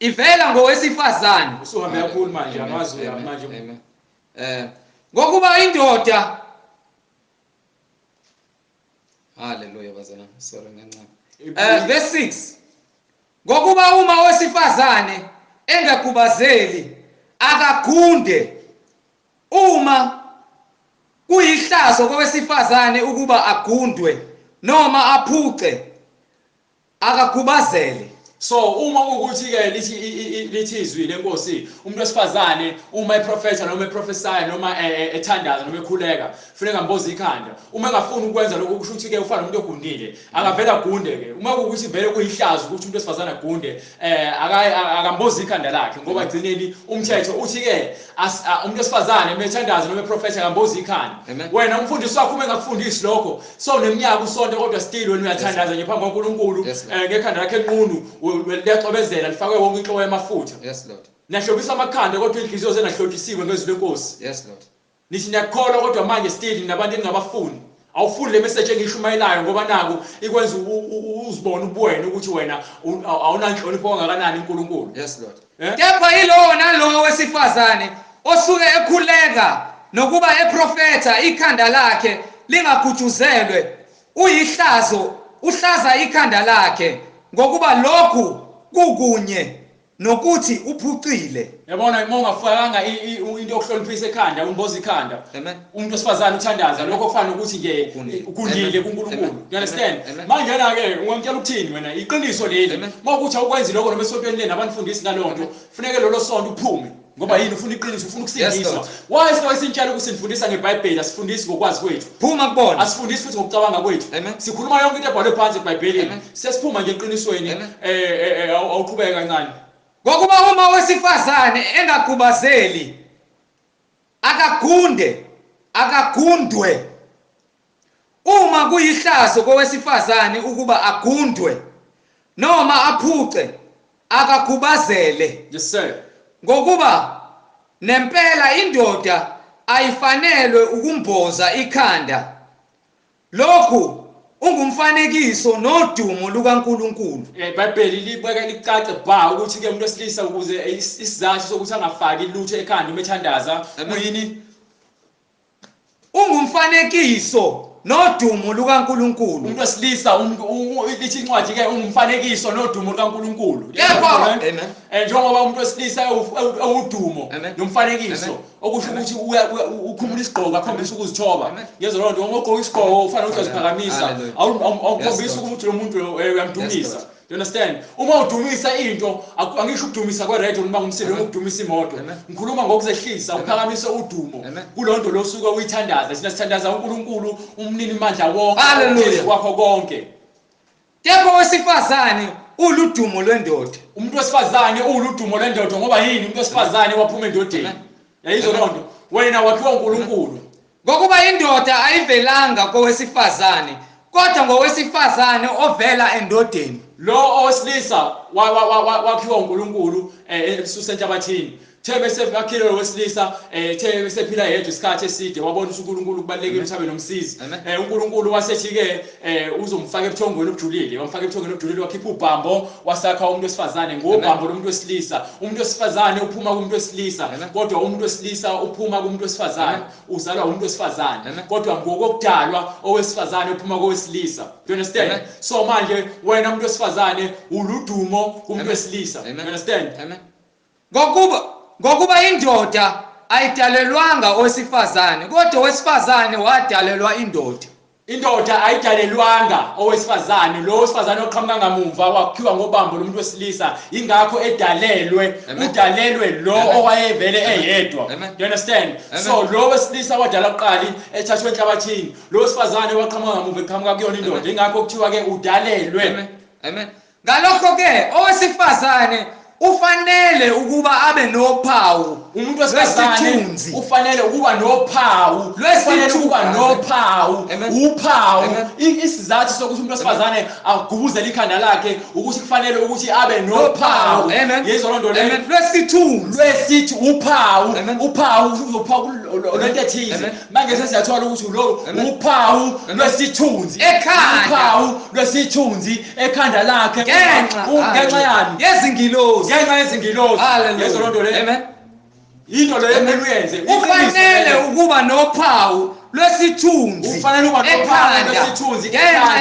Speaker 1: ivela ngowesifazane.
Speaker 2: Usuhambe kakhulu manje, amazi manje.
Speaker 1: Ngokuba indoda, haleluya bazalwane, sorry ngenxa. Verse 6. Ngokuba uma wesifazane engakhubazeli akagunde, uma kuyihlazo kowesifazane ukuba agundwe noma aphuce, akakhubazele.
Speaker 2: So uma ukuthi ke lithi izwi lenkosi, umuntu wesifazane uma eprofeta noma eprofesaya noma ethandaza noma ekhuleka funeka mboze ikhanda. Uma engafuni ukwenza lokho kusho ukuthi ke ufana nomuntu ogundile, akavela agunde ke. Uma kuwukuthi vele kuyihlazo ukuthi umuntu wesifazane agunde, akamboze ikhanda lakhe, ngoba egcineni umthetho uthi ke umuntu wesifazane methandaza noma eprofeta akamboze ikhanda. Wena umfundisi wakho uma engakufundisi lokho, so neminyaka usonto kodwa still wena uyathandaza nje phambi kaNkulunkulu ngekhanda lakhe enqunu liyacobezela lifakwe wonke inhlobo yamafutha.
Speaker 1: Yes Lord.
Speaker 2: Niyahlobisa amakhanda kodwa inhliziyo zenahlotshisiwe ngezwi lenkosi.
Speaker 1: Yes Lord.
Speaker 2: Nithi niyakholwa kodwa manje still nabantu engingabafuni. Awufuni le message engiyishumayelayo ngoba naku ikwenza uzibone ubuwena ukuthi wena awunanhlonipho kangakanani uNkulunkulu.
Speaker 1: Yes Lord. Kepha yilowo nalowo wesifazane osuke ekhuleka nokuba eprofeta, ikhanda lakhe lingagutshuzelwe, uyihlazo, uhlaza ikhanda lakhe, ngokuba lokhu kukunye nokuthi uphucile.
Speaker 2: Yabona uma ungafakanga into yokuhloniphisa ekhanda, umboza ikhanda. Umuntu wesifazane uthandaza lokho kufana nokuthi nje ugundile kuNkulunkulu. You understand? Manje na ke ungangitshela ukuthini wena? Iqiniso leli. Uma ukuthi awukwenzi lokho noma esontweni leni abanifundisi ngalonto, funeke lolo sonto uphume. Ngoba yini? Ufuna iqiniso, ufuna ukusindiswa. Why sifake sintshela ukuthi sifundisa ngeBhayibheli, asifundisi ngokwazi kwethu.
Speaker 1: Phuma kubona.
Speaker 2: Asifundisi futhi ngokucabanga kwethu. Sikhuluma yonke into ebhalwe phansi eBhayibhelini. Sesiphuma nje eqinisweni. Awuqhubeke kancane.
Speaker 1: Ngokuba uma wesifazane engakhubazeli akagunde, akagundwe. Uma kuyihlazo kowesifazane ukuba agundwe noma aphuce, akakhubazele.
Speaker 2: Yes sir.
Speaker 1: Ngokuba nempela indoda ayifanelwe ukumboza ikhanda. Lokhu ungumfanekiso nodumo lukaNkulunkulu.
Speaker 2: iBhayibheli libeka licace ba ukuthi ke umuntu wesilisa ukuze isizathu sokuthi angafaki lutho ekhanda uma ethandaza kuyini?
Speaker 1: Ungumfanekiso nodumo lukaNkulunkulu.
Speaker 2: Umuntu wesilisa lithi incwadi ke ungumfanekiso nodumo lukaNkulunkulu.
Speaker 1: Amen.
Speaker 2: Njengoba umuntu wesilisa ewudumo nomfanekiso, okusho ukuthi ukhumula isigqoko akhombisa ukuzithoba. Ngezwe loo nto, uma ugqoka isigqoko ufanele ukuthi uziphakamisa, awukhombisa ukuthi lo muntu uyamdumisa. Do you understand? Uma udumisa into, angisho ukudumisa kwe-radio noma ngumsindo noma ukudumisa imoto. Ngikhuluma ngokuzehlisa, uphakamise udumo kulonto losuke uyithandaza. Sina sithandaza uNkulunkulu umnini mandla wonke, phezu kwakho konke.
Speaker 1: Kepha owesifazane uludumo lwendoda.
Speaker 2: Umuntu wesifazane uludumo lwendoda ngoba yini? Umuntu wesifazane waphuma endodeni. Yayizwa lonto. Wena wakhiwa uNkulunkulu.
Speaker 1: Ngokuba indoda ayivelanga kowesifazane, kodwa ngowesifazane ovela endodeni.
Speaker 2: Lo owesilisa wakhiwa uNkulunkulu esusa enhlabathini. The bese akhile lo wesilisa, the bese phila yedwa isikhathi eside, wabona ukuthi uNkulunkulu kubalekile ukuthi abe nomsizi. uNkulunkulu wasethi ke uzomfaka ebuthongweni obujulile, wamfaka ebuthongweni obujulile, wakhipha ubhambo, wasakha umuntu wesifazane ngobhambo lomuntu wesilisa. Umuntu wesifazane uphuma kumuntu wesilisa, kodwa umuntu wesilisa uphuma kumuntu wesifazane, uzalwa umuntu wesifazane, kodwa ngokokudalwa owesifazane uphuma kowesilisa. Do you understand? So manje wena umuntu wesifazane uludumo kumuntu wesilisa. Do you understand?
Speaker 1: Amen. Ngokuba indoda ayidalelwanga owesifazane, kodwa owesifazane wadalelwa indoda.
Speaker 2: Indoda ayidalelwanga owesifazane, lo wesifazane oqhamuka ngamumva wakhiwa ngobambo lomuntu wesilisa, ingakho edalelwe, udalelwe lo owayevele eyedwa. Do you understand? So lo wesilisa wadala kuqali ethathwe enhlabathini, lo wesifazane waqhamuka ngamuva eqhamuka kuyona indoda, ingakho kuthiwa ke udalelwe.
Speaker 1: Amen. Ngalokho ke owesifazane ufanele ukuba abe nophawu.
Speaker 2: Umuntu wesifazane ufanele ukuba nophawu, ufanele ukuba nophawu, uphawu. Isizathu sokuthi umuntu wesifazane agubuzele ikhanda lakhe ukuthi kufanele ukuthi abe nophawu. Yezwa loo nto leyo.
Speaker 1: Lwesithunzi,
Speaker 2: lwesithi uphawu, uphawu uzophawu lento ethize. Manje sesiyathola ukuthi lo uphawu lwesithunzi, uphawu lwesithunzi ekhanda lakhe ngenxa yani
Speaker 1: yezingilosi,
Speaker 2: ngenxa yezingilosi. Yezwa loo nto leyo.
Speaker 1: Amen.
Speaker 2: Into leyo kumele uyenze,
Speaker 1: ufanele ukuba nophawu lwesithunzi,
Speaker 2: ufanele ukuba nophawu lwesithunzi ngenxa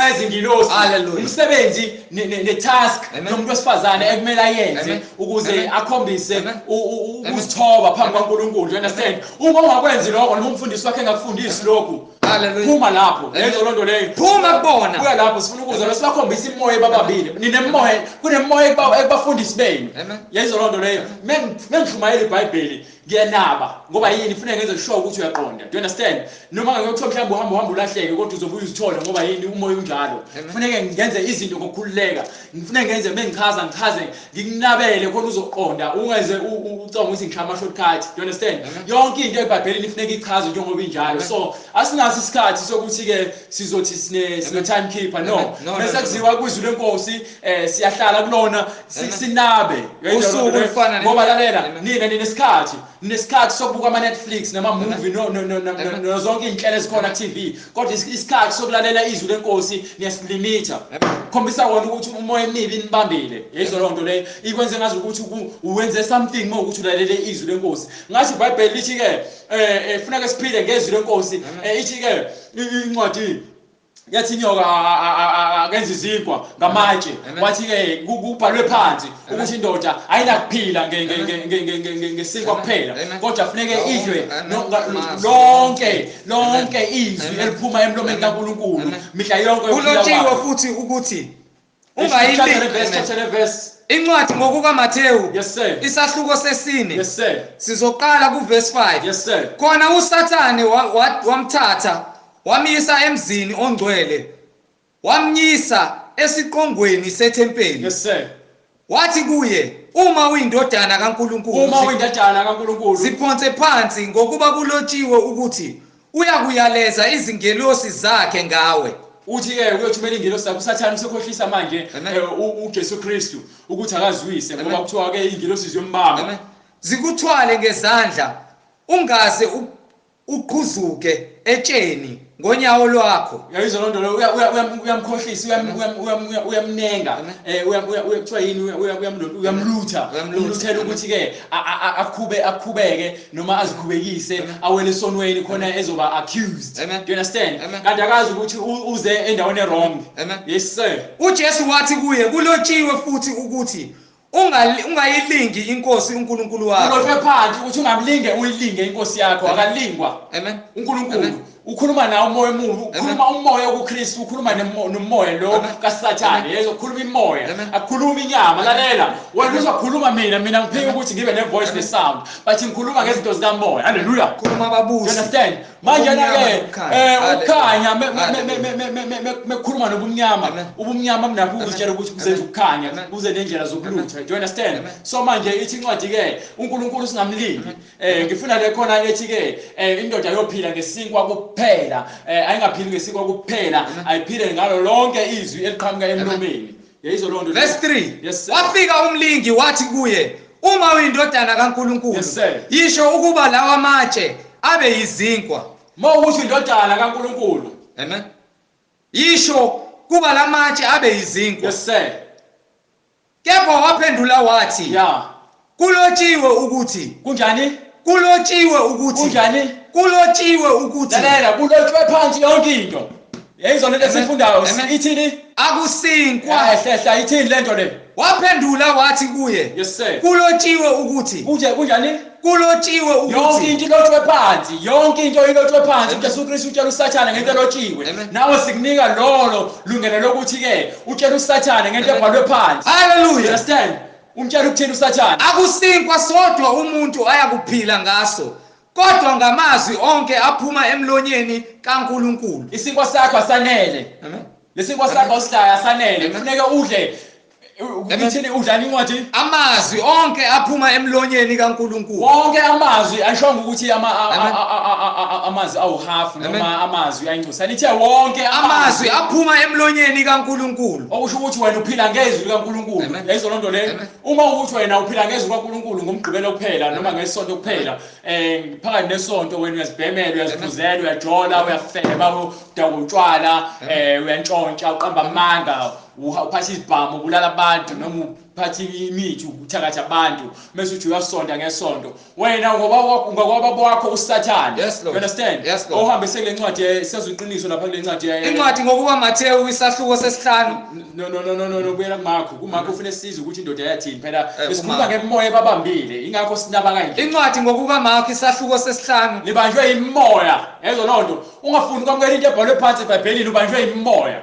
Speaker 2: yezingilosi. Umsebenzi ne-task yomuntu wesifazane ekumele ayenze ukuze akhombise ukuzithoba phambi kwaNkulunkulu. You understand? Uma ungakwenzi lokho, noma umfundisi wakhe engakufundisi lokhu, phuma lapho. Yenza loo nto leyo,
Speaker 1: phuma kubona,
Speaker 2: buya lapho. Sifuna ukuzwa besibakhombisa imoya ebabambile. Ninemoya, kunemoya ekubafundisi benu. Yenza loo nto leyo. Mengishumayela iBhayibheli ngiyanaba ngoba yini? Kufuneka ngenze sure ukuthi uyaqonda. Do you understand? Noma ngekuthiwa mhlawumbe uhamba ulahleke, kodwa uzobuya uzithole ngoba yini? Umoya unjalo. Kufuneka ngenze izinto ngokukhululeka, ngifuneka ngenze mengichaza ngichaze ngikunabele khona uzoqonda, ungeze ucabanga ukuthi ngishaya ama-shortcut. Do you understand? Yonke into eBhayibhelini ifuneka ichazwe njengoba injalo. So asinaso isikhathi sokuthi-ke sizothi sine-timekeeper. No, bese kuziwa kwizwi lenkosi, siyahlala kulona sinabe ngoba lalela, nina ninesikhathi, ninesikhathi sokubuka ama-Netflix nama-movie no zonke iy'nhlelo ezikhona ku-TV, kodwa isikhathi sokulalela izwi lenkosi niyasilimitha. Khombisa wona ukuthi umoya emibi inibambile. Yayizwa loo nto leyo, ikwenze ngazi ukuthi uwenze something uma ukuthi ulalele izwi lenkosi. Ngathi iBhayibheli lithi-ke funeka siphile ngezwi lenkosi. Ithi-ke incwadi yathi inyoka akenza izinkwa ngamatshe, wathi-ke kubhalwe phansi ukuthi indoda ayinakuphila ngesinkwa kuphela, kodwa funeke idlwe lonke izwi eliphuma emlomeni kaNkulunkulu mihla yonke.
Speaker 1: Kulotshiwe futhi ukuthi ungayili. Incwadi ngokukaMathewu,
Speaker 2: Yes sir.
Speaker 1: isahluko sesine,
Speaker 2: Yes sir.
Speaker 1: sizoqala kuverse 5.
Speaker 2: Yes sir.
Speaker 1: Khona uSathane wamthatha wamyisa emzini ongcwele, wamnyisa esiqongweni sethempeli.
Speaker 2: Yes sir.
Speaker 1: Wathi kuye, uma uyindodana kaNkulunkulu,
Speaker 2: uma uyindodana kaNkulunkulu,
Speaker 1: ziphonse phansi, ngokuba kulotshiwe ukuthi uyakuyaleza izingelosi zakhe ngawe.
Speaker 2: Uthi-ke uyothumela ingelosi zakhe. USathane usekhohlisa manje uJesu Kristu ukuthi akazwise, ngoba kuthiwa-ke iy'ngelosi ziyombamba,
Speaker 1: zikuthwale ngezandla, ungaze uqhuzuke etsheni. ngonyawo lwakho.
Speaker 2: Uyayizwa loo nto leyo, uyamkhohlisa, uyamnenga, kuthiwa yini, uyamlutha, umluthela ukuthi-ke akhubeke noma azikhubekise, awele esonweni khona ezoba accused. Do you understand? Kanti akazi ukuthi uze endaweni e-wrong. Yes sir.
Speaker 1: UJesu wathi kuye, kulotshiwe futhi ukuthi ungayilingi inkosi uNkulunkulu wakho.
Speaker 2: Kulotshwe phansi ukuthi ungamlinge uyilinge inkosi yakho, akalingwa.
Speaker 1: Amen.
Speaker 2: uNkulunkulu ukhuluma nawe umoya omubi, ukhuluma umoya kuKristu, ukhuluma nomoya lo kaSathane, yezwa ukhuluma imoya, akukhuluma inyama. Lalela, wena uzokhuluma mina ngiphike ukuthi ngibe ne voice ne sound, but ngikhuluma ngezinto zikamoya. Hallelujah.
Speaker 1: Khuluma ababusi.
Speaker 2: You understand? Manje ke ukukhanya mekukhuluma nobumnyama, ubumnyama bunakho ukuzitshela ukuthi kuzenza ukukhanya, kuze nendlela zokulutha. Do you understand? So manje ithi incwadi ke uNkulunkulu singamlingi. Ngifuna le khona ethi ke indoda yophila ngesinkwa kuphela, ayingaphili ngesinkwa kuphela, ayiphile ngalo lonke izwi eliqhamuka emlomeni. Yayizwa loo nto.
Speaker 1: Verse 3.
Speaker 2: Yes sir.
Speaker 1: Wafika umlingi wathi kuye, uma uyindodana kaNkulunkulu,
Speaker 2: yes sir,
Speaker 1: yisho ukuba lawa matshe abe yizinkwa.
Speaker 2: Mawukuthi indodana kaNkulunkulu.
Speaker 1: Amen. Yisho kuba lamatshe abe yizinkwa.
Speaker 2: Yes sir.
Speaker 1: Kepha waphendula wathi,
Speaker 2: yeah,
Speaker 1: kulotshiwe ukuthi.
Speaker 2: Kunjani?
Speaker 1: Kulotshiwe ukuthi.
Speaker 2: Kunjani?
Speaker 1: Kulotshiwe ukuthi.
Speaker 2: Lalela, kulotshwe phansi yonke into. Yayizwa lento esifundayo. Ithini?
Speaker 1: Akusinkwa.
Speaker 2: Hlehla, ithini lento le?
Speaker 1: Waphendula wathi kuye,
Speaker 2: yes sir,
Speaker 1: kulotshiwe ukuthi.
Speaker 2: Kunjani?
Speaker 1: Kulotshiwe ukuthi.
Speaker 2: Yonke into ilotshwe phansi, yonke into ilotshwe phansi. uJesu Kristu utshela uSathane ngento elotshiwe. Nawe sikunika lolo lungelo lokuthi ke utshela uSathane ngento ebhalwe phansi.
Speaker 1: Hallelujah.
Speaker 2: Understand? Umtshela ukuthini uSathane?
Speaker 1: Akusinkwa sodwa umuntu ayakuphila ngaso, kodwa ngamazwi onke aphuma emlonyeni kaNkulunkulu.
Speaker 2: Isinkwa sakho asanele.
Speaker 1: Amen.
Speaker 2: Lesinkwa sakho osidayo asanele. Kufuneka udle. Ithini udlani incwadi?
Speaker 1: Amazwi onke aphuma emlonyeni kaNkulunkulu.
Speaker 2: Wonke amazwi ashongo ukuthi amazwi awuhalf noma amazwi ayincusa. Lithe wonke
Speaker 1: amazwi aphuma emlonyeni kaNkulunkulu.
Speaker 2: Okusho ukuthi wena uphila ngezwi likaNkulunkulu. Yayizwa loo nto le. Uma ukuthi wena uphila ngezwi likaNkulunkulu ngomgqibelo kuphela noma ngesonto kuphela, phakathi nesonto wena uyazibhemela, uyaziphuzela, uyajola, uyafeba, udakwa utshwala, uyantshontsha, uqamba amanga, uphatha izibhamu, ubulala abantu, noma uphatha imithi uthakatha abantu, bese uthi uyasonta ngesonto. Wena ngoba ngokwababa wakho uSathane.
Speaker 1: Yes,
Speaker 2: you understand?
Speaker 1: Yes, Lord.
Speaker 2: Ohambe sekule ncwadi seziqiniso lapha kule ncwadi.
Speaker 1: Incwadi ngokuba Matthew isahluko sesihlanu.
Speaker 2: No, buyela kuMarko. KuMarko ufuna sizwe ukuthi indoda yathini phela. Besikhuluma ngemoya ebabambile, ingakho sinaba kanje.
Speaker 1: Incwadi ngokuba Marko isahluko sesihlanu.
Speaker 2: Nibanjwe imoya. Yezwa loo nto. Ungafuni ukwamukela into ebhalwe phansi eBhayibhelini, ubanjwe imoya.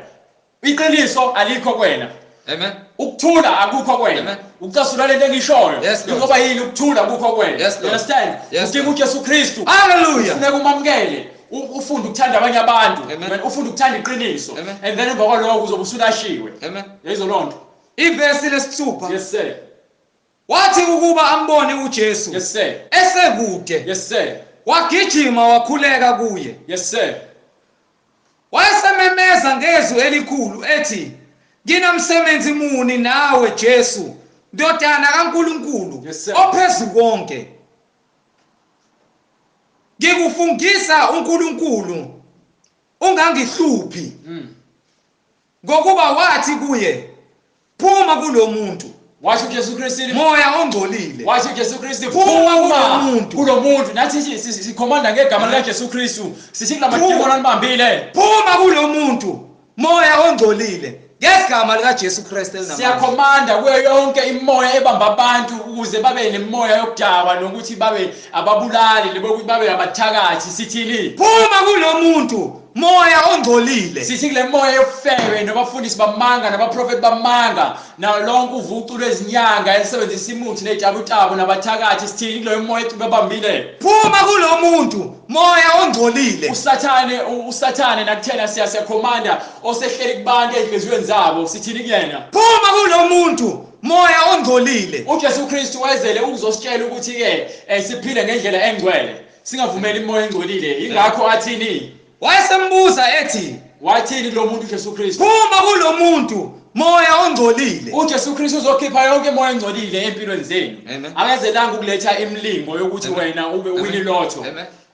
Speaker 2: Iqiniso alikho kuwena.
Speaker 1: Amen.
Speaker 2: Ukuthula akukho kuwena. Ukucasula lento engishoyo. Ngoba yini ukuthula akukho kuwena.
Speaker 1: Yes,
Speaker 2: you understand? Udinga uJesu Kristu.
Speaker 1: Hallelujah.
Speaker 2: Ufuneka umamukele. Ufunde ukuthanda abanye abantu. Ufunde ukuthanda iqiniso. And then emva kwalokho uzobe usulashiwe.
Speaker 1: Amen.
Speaker 2: Yayizwa loo nto.
Speaker 1: Ivesi lesithupha.
Speaker 2: Yes sir.
Speaker 1: Wathi ukuba ambone uJesu.
Speaker 2: Yes sir.
Speaker 1: Esekude.
Speaker 2: Yes sir.
Speaker 1: Wagijima wakhuleka kuye.
Speaker 2: Yes sir.
Speaker 1: Wayesememeza ngezwi elikhulu ethi, nginamsebenzi muni nawe Jesu, ndodana kaNkulunkulu,
Speaker 2: yes,
Speaker 1: ophezu konke. Ngikufungisa uNkulunkulu ungangihluphi. Ngokuba wathi kuye, phuma kulomuntu.
Speaker 2: Wathi uJesu Kristu,
Speaker 1: moya ongcolile.
Speaker 2: Wathi uJesu Kristu,
Speaker 1: phuma kulomuntu.
Speaker 2: Kulomuntu. Nathi sikhomanda ngegama lika Jesu Kristu. Sithi kulamadimoni anibambile.
Speaker 1: Phuma kulomuntu, moya ongcolile. Ngegama lika Jesu Kristu elinamandla.
Speaker 2: Siyakhomanda kuyo yonke imoya ebamba abantu ukuze babe nemoya yokudakwa nokuthi babe ababulali, nokuthi babe abathakathi. Sithini?
Speaker 1: Phuma kulomuntu, moya ongcolile.
Speaker 2: Sithi kule moya yobufebe nabafundisi bamanga nabaprofeti bamanga nawo lonke uvucu lwezinyanga elisebenzisa imuthi nezitshabutshabo nabathakathi, sithini kuloyo moya ebambile?
Speaker 1: Phuma kulomuntu, moya ongcolile.
Speaker 2: uSathane nakuthena siyakhomanda osehleli kubantu ezinhliziyweni zabo, sithini kuyena?
Speaker 1: Phuma kulomuntu, moya ongcolile.
Speaker 2: uJesu Kristu wezele ukuzositshela ukuthi ke siphile ngendlela engcwele, singavumeli imoya engcolile. Ingakho athini?
Speaker 1: Wayesembuza ethi,
Speaker 2: wathini lo muntu uJesu Kristu?
Speaker 1: Phuma kulomuntu, moya ongcolile.
Speaker 2: uJesu Kristu uzokhipha yonke imoya engcolile empilweni zenu. Akazelanga ukuletha imilingo yokuthi wena ube win lotto.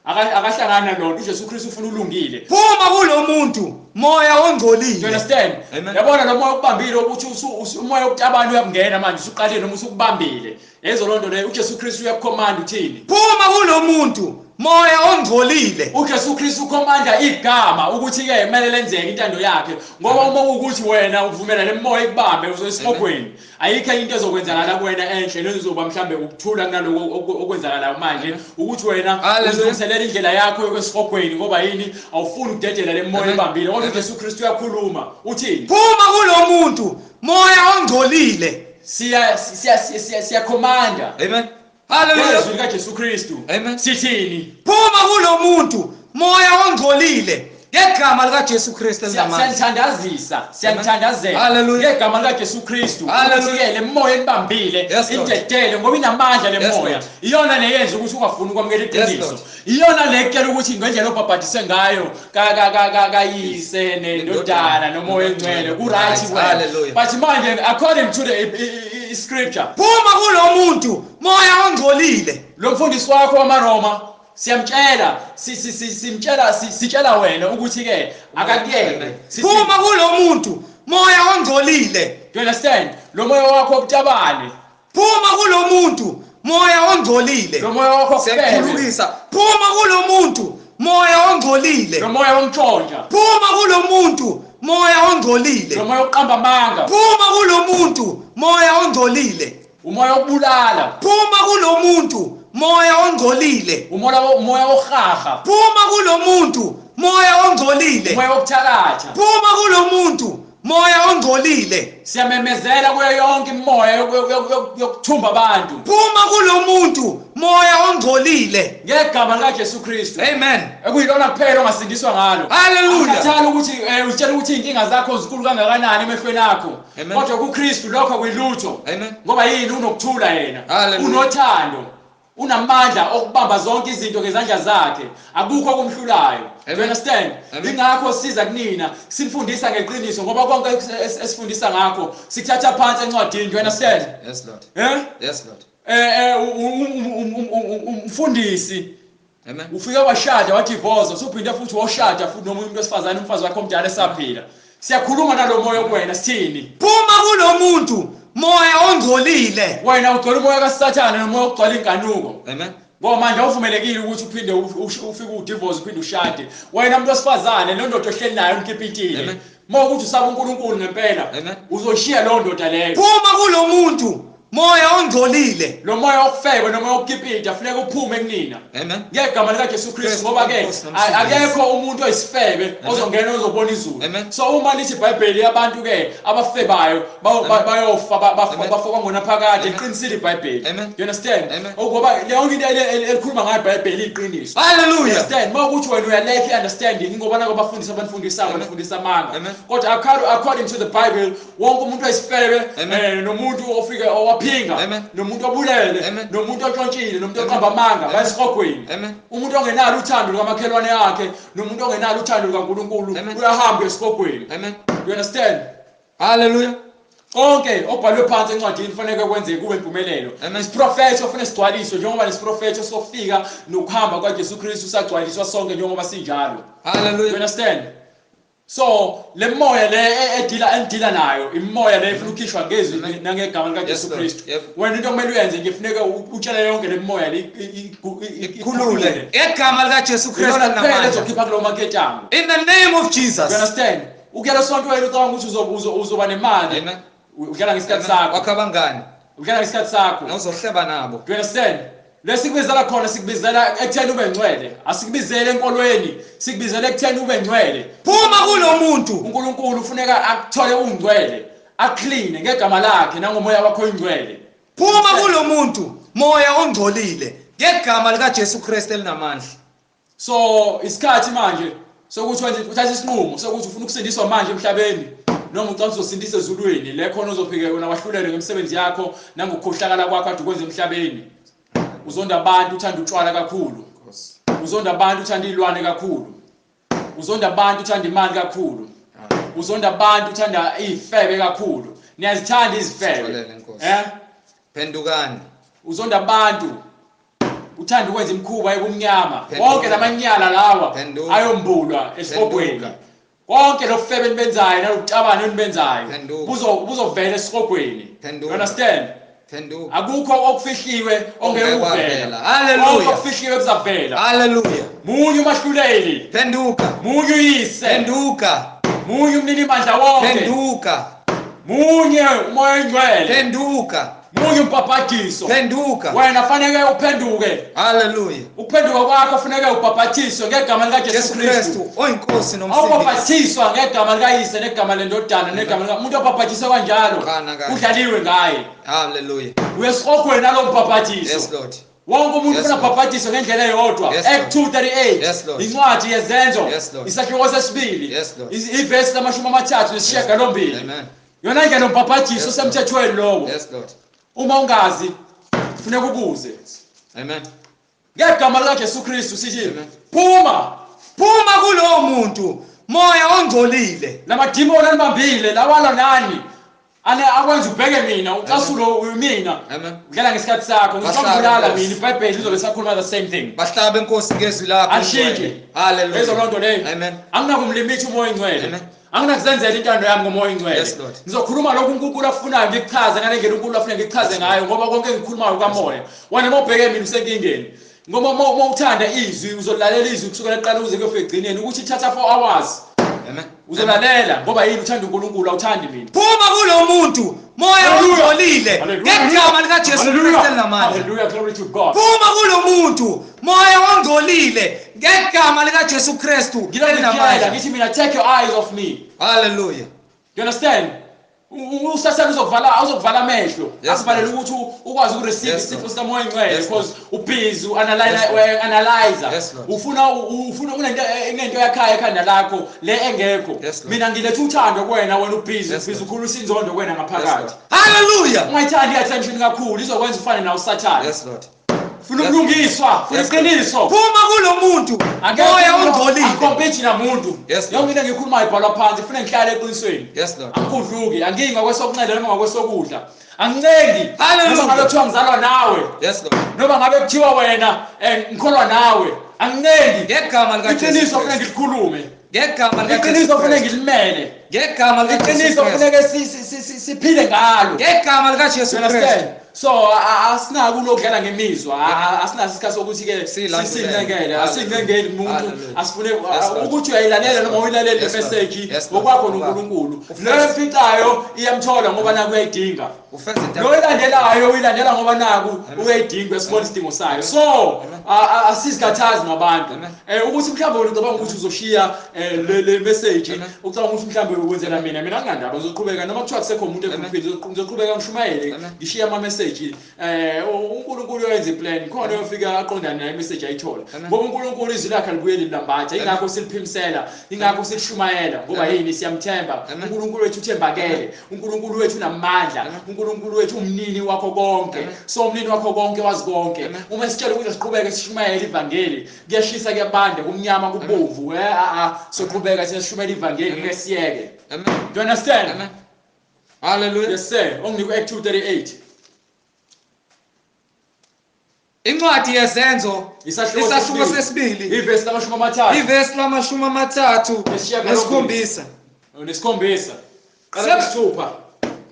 Speaker 2: Akahlangani nalonto. uJesu Kristu ufuna ulungile.
Speaker 1: Phuma kulo muntu, moya ongcolile.
Speaker 2: You understand? Yabona lo moya okubambile ukuthi umoya wokutabana uyakungena manje, usuqalile noma usukubambile. Yezo lonto leyo. uJesu Kristu uyakukhomanda uthini?
Speaker 1: Phuma kulo muntu, moya ongcolile.
Speaker 2: uJesu Kristu ukhomanda igama ukuthi ke kumele lenzeke intando yakhe, ngoba uma ukuthi wena uvumela lemoya ikubambe uzoyisihogweni, ayikho into ezokwenzakala kuwena enhle, lezoba mhlambe ukuthula kunaloko okwenzakala manje, ukuthi wena uzilungiselela indlela yakho yokwesihogweni, ngoba yini? Awufuni ukudedela lemoya ibambile. Kodwa uJesu Kristu uyakhuluma uthini?
Speaker 1: Phuma kulo muntu, moya ongcolile.
Speaker 2: Siyakhomanda.
Speaker 1: Amen. Hallelujah.
Speaker 2: Izwi likaJesu Kristu.
Speaker 1: Amen.
Speaker 2: Sithini?
Speaker 1: Phuma kulo muntu, moya ongcolile, ngegama likaJesu Kristu elinamandla.
Speaker 2: Siyanthandazisa, siyanthandazela.
Speaker 1: Hallelujah.
Speaker 2: Ngegama likaJesu Kristu.
Speaker 1: Hallelujah.
Speaker 2: Ukuthi-ke le moya enibambile idedele, ngoba inamandla le moya. Iyona le yenza ukuthi ungafuni ukwamukela iqiniso. Iyona le ekutshela ukuthi ngendlela obhabhadise ngayo kayise nendodana nomoya engcwele ku right wena. But manje according to the scripture,
Speaker 1: phuma kulo muntu, moya ongcolile.
Speaker 2: Lo mfundisi wakho wamaRoma siyamtshela, simtshela, sitshela wena ukuthi ke akakuyeke.
Speaker 1: Phuma kulo muntu, moya ongcolile.
Speaker 2: Do you understand? Lo moya wakho obutabane.
Speaker 1: Phuma kulo muntu, moya ongcolile.
Speaker 2: Lo moya wakho
Speaker 1: siyakhululisa. Phuma kulo muntu, moya ongcolile.
Speaker 2: Lo moya womtshontsha.
Speaker 1: Phuma kulo muntu, moya ongcolile.
Speaker 2: Lo moya oqamba amanga.
Speaker 1: Phuma kulo muntu, moya ongcolile.
Speaker 2: Umoya okubulala.
Speaker 1: Phuma kulo muntu, moya ongcolile.
Speaker 2: Umoya ohaha.
Speaker 1: Phuma kulo muntu, moya ongcolile.
Speaker 2: Umoya wokuthakatha.
Speaker 1: Phuma kulo muntu, moya ongcolile.
Speaker 2: Siyamemezela kuyo yonke imoya yokuthumba abantu.
Speaker 1: Phuma kulo muntu, moya ongcolile.
Speaker 2: Ngegama likaJesu Kristu.
Speaker 1: Amen.
Speaker 2: Ekuyilona kuphela ongasindiswa ngalo.
Speaker 1: Hallelujah.
Speaker 2: Akhathali ukuthi utshela ukuthi inkinga zakho zinkulu kangakanani emehlweni akho. Kodwa kuKristu lokho kuyilutho.
Speaker 1: Amen.
Speaker 2: Ngoba yini? Unokuthula yena. Unothando. Unamandla okubamba zonke izinto ngezandla zakhe, akukho okumhlulayo. Do you understand? Ingakho siza kunina sifundisa ngeqiniso, ngoba konke esifundisa ngakho sikuthatha phansi encwadini. Do you understand?
Speaker 1: Yes Lord.
Speaker 2: Eh?
Speaker 1: Yes Lord.
Speaker 2: Umfundisi.
Speaker 1: Amen.
Speaker 2: Ufike washada wadivorce, usuphinde futhi woshada futhi nomunye umuntu wesifazane, umfazi wakhe omdala esaphila. Siyakhuluma nalo moya kuwena sithini?
Speaker 1: Phuma kulo muntu, moya ongcolile.
Speaker 2: Wena ugcwele umoya kaSathane nomoya ogcwele inkanuko.
Speaker 1: Amen.
Speaker 2: Ngoba manje awuvumelekile ukuthi uphinde ufike udivorce uphinde ushade. Wena umuntu wesifazane nondoda ohleli nayo umkipitile. Uma ukuthi usaba uNkulunkulu ngempela, uzoshiya leyo ndoda leyo.
Speaker 1: Phuma kulo muntu, moya ongcolile.
Speaker 2: Lo moya wokufeba nomoya wokukipita funeka uphume kunina.
Speaker 1: Amen.
Speaker 2: Ngegama likaJesu Kristu, ngoba ke akekho umuntu oyisifebe ozongena ozobona izulu. So uma lithi iBhayibheli abantu ke abafebayo bayofa bafa ngonaphakade, iqinisile iBhayibheli. You understand? Ngoba yonke into elikhuluma ngayo iBhayibheli iqiniso.
Speaker 1: Hallelujah.
Speaker 2: Understand? Uma ukuthi wena uyalekha understanding, ngoba nako abafundisi abanifundisayo banifundisa amanga. Kodwa according to the Bible, wonke umuntu oyisifebe nomuntu ofike owaphinga, nomuntu obulele, nomuntu otshontshile, nomuntu oqamba amanga, bayisihogweni. Umuntu ongenalo uthando lukamakhelwane yakhe nomuntu ongenalo uthando lukaNkulunkulu uyahamba esihogweni. You understand?
Speaker 1: Hallelujah.
Speaker 2: Konke obhalwe phansi encwadini kufanele kwenzeke kube impumelelo. Isiprofetho kufanele sigcwaliswe, njengoba nesiprofetho sofika nokuhamba kwaJesu Kristu sagcwaliswa sonke njengoba sinjalo.
Speaker 1: Hallelujah.
Speaker 2: You understand? So le moya le edila nayo, imoya le ifuna ukukhishwa ngezwi nangegama likaJesu Kristu. Wena into okumele uyenze nje kufuneka utshele yonke le moya le
Speaker 1: ikhulule egama likaJesu Kristu
Speaker 2: namandla ezokhipha kulo maketango.
Speaker 1: In the name of Jesus.
Speaker 2: You understand? Ukuyela sontweni ucabanga ukuthi uzoba nemali. Udlala ngesikhathi sakho.
Speaker 1: Wakho abangani.
Speaker 2: Udlala ngesikhathi sakho.
Speaker 1: Nawuzohleba nabo.
Speaker 2: Do you understand? Lesikubizela khona sikubizela ekutheni ube ngcwele, asikubizele enkolweni, sikubizele ekutheni ube ngcwele.
Speaker 1: Phuma kulo muntu.
Speaker 2: uNkulunkulu ufuneka akuthole ungcwele, akline ngegama lakhe nangomoya wakho oyingcwele.
Speaker 1: Phuma kulo muntu, moya ongcolile, ngegama likaJesu Kristu elinamandla.
Speaker 2: So isikhathi manje sokuthi uthathe isinqumo sokuthi ufuna ukusindiswa manje emhlabeni noma ucabanga uzosindisa ezulwini, le khona uzofike wena wahlulelwe ngemisebenzi yakho nangokukhohlakala kwakho kade ukwenza emhlabeni. Uzonda abantu uthanda utshwala kakhulu. Uzonda abantu uthanda izilwane kakhulu. Uzonda abantu uthanda imali kakhulu. Uzonda abantu uthanda izifebe kakhulu. Niyazithanda izifebe.
Speaker 1: Phendukani.
Speaker 2: Uzonda abantu. Uthanda ukwenza imikhuba yobumnyama. Wonke lamanyala lawa ayombulwa esihogweni. Konke lokufebe enibenzayo nalokuxabana enibenzayo buzovela esihogweni. You understand? Akukho okufihliwe ongeke kuvela.
Speaker 1: Hallelujah.
Speaker 2: Okufihliwe kuzavela.
Speaker 1: Hallelujah.
Speaker 2: Munye umahluleli.
Speaker 1: Phenduka.
Speaker 2: Munye uyise.
Speaker 1: Phenduka.
Speaker 2: Munye umninimandla wonke.
Speaker 1: Phenduka.
Speaker 2: Munye umoya oyingcwele.
Speaker 1: Phenduka.
Speaker 2: Munye umbhabhadiso.
Speaker 1: Phenduka.
Speaker 2: Wena faneke uphenduke.
Speaker 1: Hallelujah.
Speaker 2: Ukuphenduka kwakho funeke ubhabhathiswe ngegama likaJesu
Speaker 1: Kristu oyinkosi nomsindisi.
Speaker 2: Awubhabhathiswa ngegama likaYise negama lendodana negama lika umuntu obhabhathiswe kanjalo udlaliwe ngaye.
Speaker 1: Hallelujah.
Speaker 2: Uyesihogweni nalo mbhabhathiso.
Speaker 1: Yes Lord.
Speaker 2: Wonke umuntu ufuna ubhabhathiswe ngendlela eyodwa. Act 2:38. Incwadi yezenzo. Isahluko sesibili. Ivesi la-38.
Speaker 1: Amen.
Speaker 2: Yona indlela umbhabhathiso osemthethweni lowo.
Speaker 1: Yes Lord.
Speaker 2: Uma ungazi kufuneka ubuze.
Speaker 1: Amen.
Speaker 2: Ngegama likaJesu Kristu sithi phuma,
Speaker 1: phuma kulowo muntu moya ongcolile.
Speaker 2: Lamadimoni anibambile lawala nani ane akwenza ubheke mina ucasulo uyimina. Udlala ngesikhathi sakho ngizokubulala mina. iBhayibheli lizobe sakhuluma the same thing.
Speaker 1: Bahlabe inkosi ngezwi lakho.
Speaker 2: Ashintshi.
Speaker 1: Hallelujah.
Speaker 2: Ezolonto leyo.
Speaker 1: Amen.
Speaker 2: Anginakumlimitha umoya oyingcwele.
Speaker 1: Amen.
Speaker 2: Anginakusenzela intando yami ngomoya oyingcwele. Ngizokhuluma lokhu uNkulunkulu afunayo ngikuchaze ngale ndlela uNkulunkulu afuna ngikuchaze ngayo ngoba konke engikhulumayo kamoya. Wena mawubheke mina usenkingeni. Ngoba uma uthanda izwi uzolalela izwi kusukela ekuqala kuze kuyofika ekugcineni ukuthi ithatha 4 hours.
Speaker 1: Amen.
Speaker 2: Uzolalela ngoba yini uthanda uNkulunkulu awuthandi mina.
Speaker 1: Phuma kulo muntu moya ongcolile ngegama likaJesu Kristu elinamandla.
Speaker 2: Hallelujah, glory to God.
Speaker 1: Phuma kulo muntu moya ongcolile ngegama likaJesu Kristu elinamandla.
Speaker 2: Ngithi mina take your eyes off me.
Speaker 1: Hallelujah.
Speaker 2: You understand? Usathane uzokuvala amehlo akuvalele ukuthi ukwazi ukureceive isipho sikamoya oyingcwele because ubhizi uanalyze ufuna unento yakhaya ekhanda lakho le engekho. Mina ngiletha uthando kuwena, wena ubhizi ukhulisa inzondo kuwena ngaphakathi.
Speaker 1: Hallelujah.
Speaker 2: Ungayithandi i-attention kakhulu izokwenza ufane nawo uSathane.
Speaker 1: Yes Lord.
Speaker 2: Funa ukulungiswa, funa iqiniso.
Speaker 1: Phuma kulo muntu moya ongcolile.
Speaker 2: Akhompete namuntu. Yonke into engikhulumayo ibhalwa phansi, funa ngihlale eqinisweni.
Speaker 1: Yes Lord.
Speaker 2: Angikudluki, angiyi ngakwesokunxele noma ngakwesokudla. Angincengi.
Speaker 1: Hallelujah.
Speaker 2: Noma ngabe kuthiwa ngizalwa nawe.
Speaker 1: Yes Lord.
Speaker 2: Noma ngabe kuthiwa wena ngikholwa nawe. Angincengi.
Speaker 1: Ngegama likaJesu.
Speaker 2: Iqiniso funa ngilikhulume.
Speaker 1: Ngegama likaJesu.
Speaker 2: Iqiniso funa ngilimele.
Speaker 1: Ngegama likaJesu.
Speaker 2: Iqiniso funeke siphile ngalo.
Speaker 1: Ngegama likaJesu Kristu.
Speaker 2: So asinako lokudlala ngemizwa, asinaso isikhathi sokuthi ke sincengele, asincengeli umuntu, asifune ukuthi uyayilalela noma uyilalele le message ngokwakho noNkulunkulu. Leyo emficayo iyamthola ngoba naku uyayidinga. Lo ilandelayo uyilandela ngoba naku uyayidinga, esibona isidingo sayo. So asizikhathazi ngabantu. Ukuthi mhlawumbe ucabanga ukuthi uzoshiya le message, ucabanga ukuthi mhlawumbe wenzela mina, mina angingandaba ngizoqhubeka noma kuthiwa kusekho umuntu ekhuluphi ngizoqhubeka ngishumayele ngishiye ama message. uNkulunkulu uyenza iplan khona uyofika aqondane naye message ayithola ngoba uNkulunkulu izwi lakhe alibuyeli lilambatha. Ingakho siliphimisela, ingakho silishumayela ngoba yini siyamthemba uNkulunkulu wethu, uthembakele uNkulunkulu wethu, unamandla uNkulunkulu wethu, umnini wakho konke. So umnini wakho konke wazi konke. Uma sitshela ukuthi siqhubeke sishumayele ivangeli, kuyashisa kuyabanda kumnyama kubomvu, soqhubeka sishumayela ivangeli ngeke siyeke. Do you understand?
Speaker 1: Amen. Hallelujah.
Speaker 2: Yes sir. Onginike Act 2:38.
Speaker 1: Incwadi yezenzo isahluko sesibili
Speaker 2: ivesi lama-30,
Speaker 1: ivesi la-37.
Speaker 2: Nesikhombisa. Qala isithupha.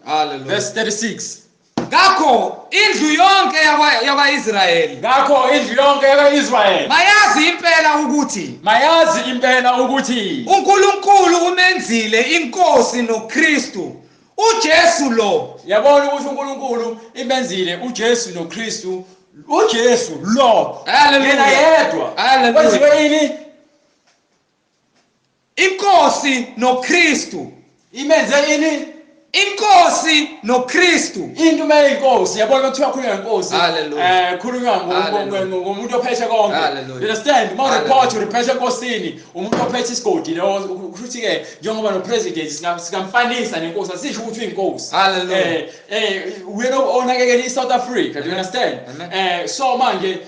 Speaker 1: Hallelujah.
Speaker 2: Verse 36.
Speaker 1: Ngakho indlu yonke yakwa-Israyeli,
Speaker 2: ngakho indlu yonke yakwa-Israyeli
Speaker 1: mayazi impela ukuthi,
Speaker 2: mayazi impela ukuthi
Speaker 1: uNkulunkulu umenzile inkosi noKristu uJesu lo.
Speaker 2: Yabona ukuthi uNkulunkulu imenzile uJesu noKristu, uJesu lo.
Speaker 1: Hallelujah.
Speaker 2: Yena yedwa.
Speaker 1: Hallelujah.
Speaker 2: Kwenziwe yini?
Speaker 1: Inkosi noKristu.
Speaker 2: Imenze ini?
Speaker 1: Inkosi noKristu.
Speaker 2: Into uma inkosi, yabona kuthiwa khulunywa ngenkosi.
Speaker 1: Hallelujah.
Speaker 2: Khulunywa ngomuntu ophethe konke.
Speaker 1: Hallelujah.
Speaker 2: You understand? Uma report ureport enkosini, umuntu ophethe isigodi lo kusho ke njengoba no president singamfanisa nenkosi, asisho ukuthi uyinkosi.
Speaker 1: Hallelujah.
Speaker 2: Uyena onakekela iSouth Africa, do you understand? So manje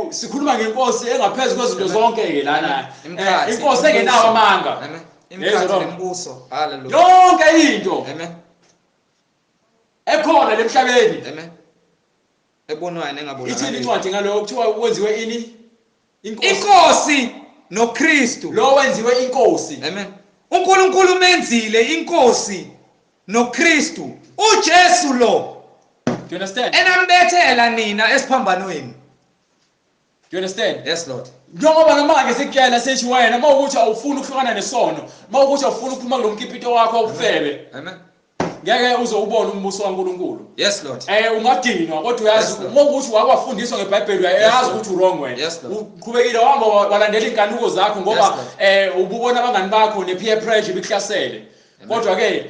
Speaker 2: sikhuluma ngenkosi engaphezulu kwezinto zonke ke lana. Inkosi engenawo amanga.
Speaker 1: Amen. Imkhathi nembuso. Hallelujah.
Speaker 2: Yonke into.
Speaker 1: Amen.
Speaker 2: Ekhona lemhlabeni.
Speaker 1: Amen. Ebonwayo nengabonakaliyo.
Speaker 2: Ithini incwadi ngaloko? Kuthiwa wenziwe ini? Inkosi.
Speaker 1: Inkosi noKristu.
Speaker 2: Lo wenziwe inkosi.
Speaker 1: Amen. uNkulunkulu menzile inkosi noKristu. uJesu lo.
Speaker 2: Do you understand?
Speaker 1: Enambethela nina esiphambanweni.
Speaker 2: Do you understand?
Speaker 1: Yes Lord.
Speaker 2: Njengoba namanje sikutshela sithi wena uma ukuthi awufuni ukuhlukana nesono, uma ukuthi awufuni ukuphuma kulo mkipito wakho obufebe.
Speaker 1: Amen.
Speaker 2: Ngeke uze ubone umbuso kaNkulunkulu.
Speaker 1: Yes Lord.
Speaker 2: Ungadinwa kodwa uyazi uma ukuthi wakwafundiswa ngeBhayibheli uyazi ukuthi wrong wena. Uqhubekile wahamba walandela inkanuko zakho ngoba ububona abangani bakho ne peer pressure bikuhlasele. Kodwa ke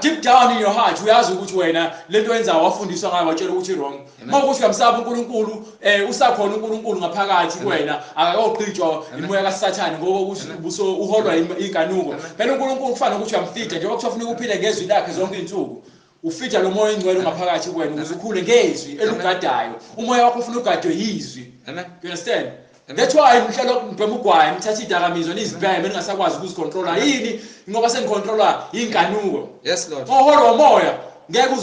Speaker 2: deep down in your heart uyazi ukuthi wena lento oyenzayo wafundiswa ngayo watshela ukuthi wrong. Uma ukuthi uyamsaba uNkulunkulu usakhona uNkulunkulu ngaphakathi kuwena akakogqitshwa imoya kaSathane ngoba ukuthi ubuso uholwa inkanuko. Phela uNkulunkulu kufana ukuthi uyamfida njengoba kuthiwa ufuna ukuphila ngezwi lakhe zonke izinsuku. Ufida lo moya oyingcwele ngaphakathi kuwena ukuze ukhule ngezwi elugadayo. Umoya wakho ufuna ugadwe yizwi.
Speaker 1: Amen.
Speaker 2: You understand? That's why ngihlelo ngibhema ugwayi ngithatha idakamizwa nizibheme ningasakwazi ukuzicontrola. Yini? Ngoba sengicontrola inkanuko.
Speaker 1: Yes Lord.
Speaker 2: Moholo womoya ngeke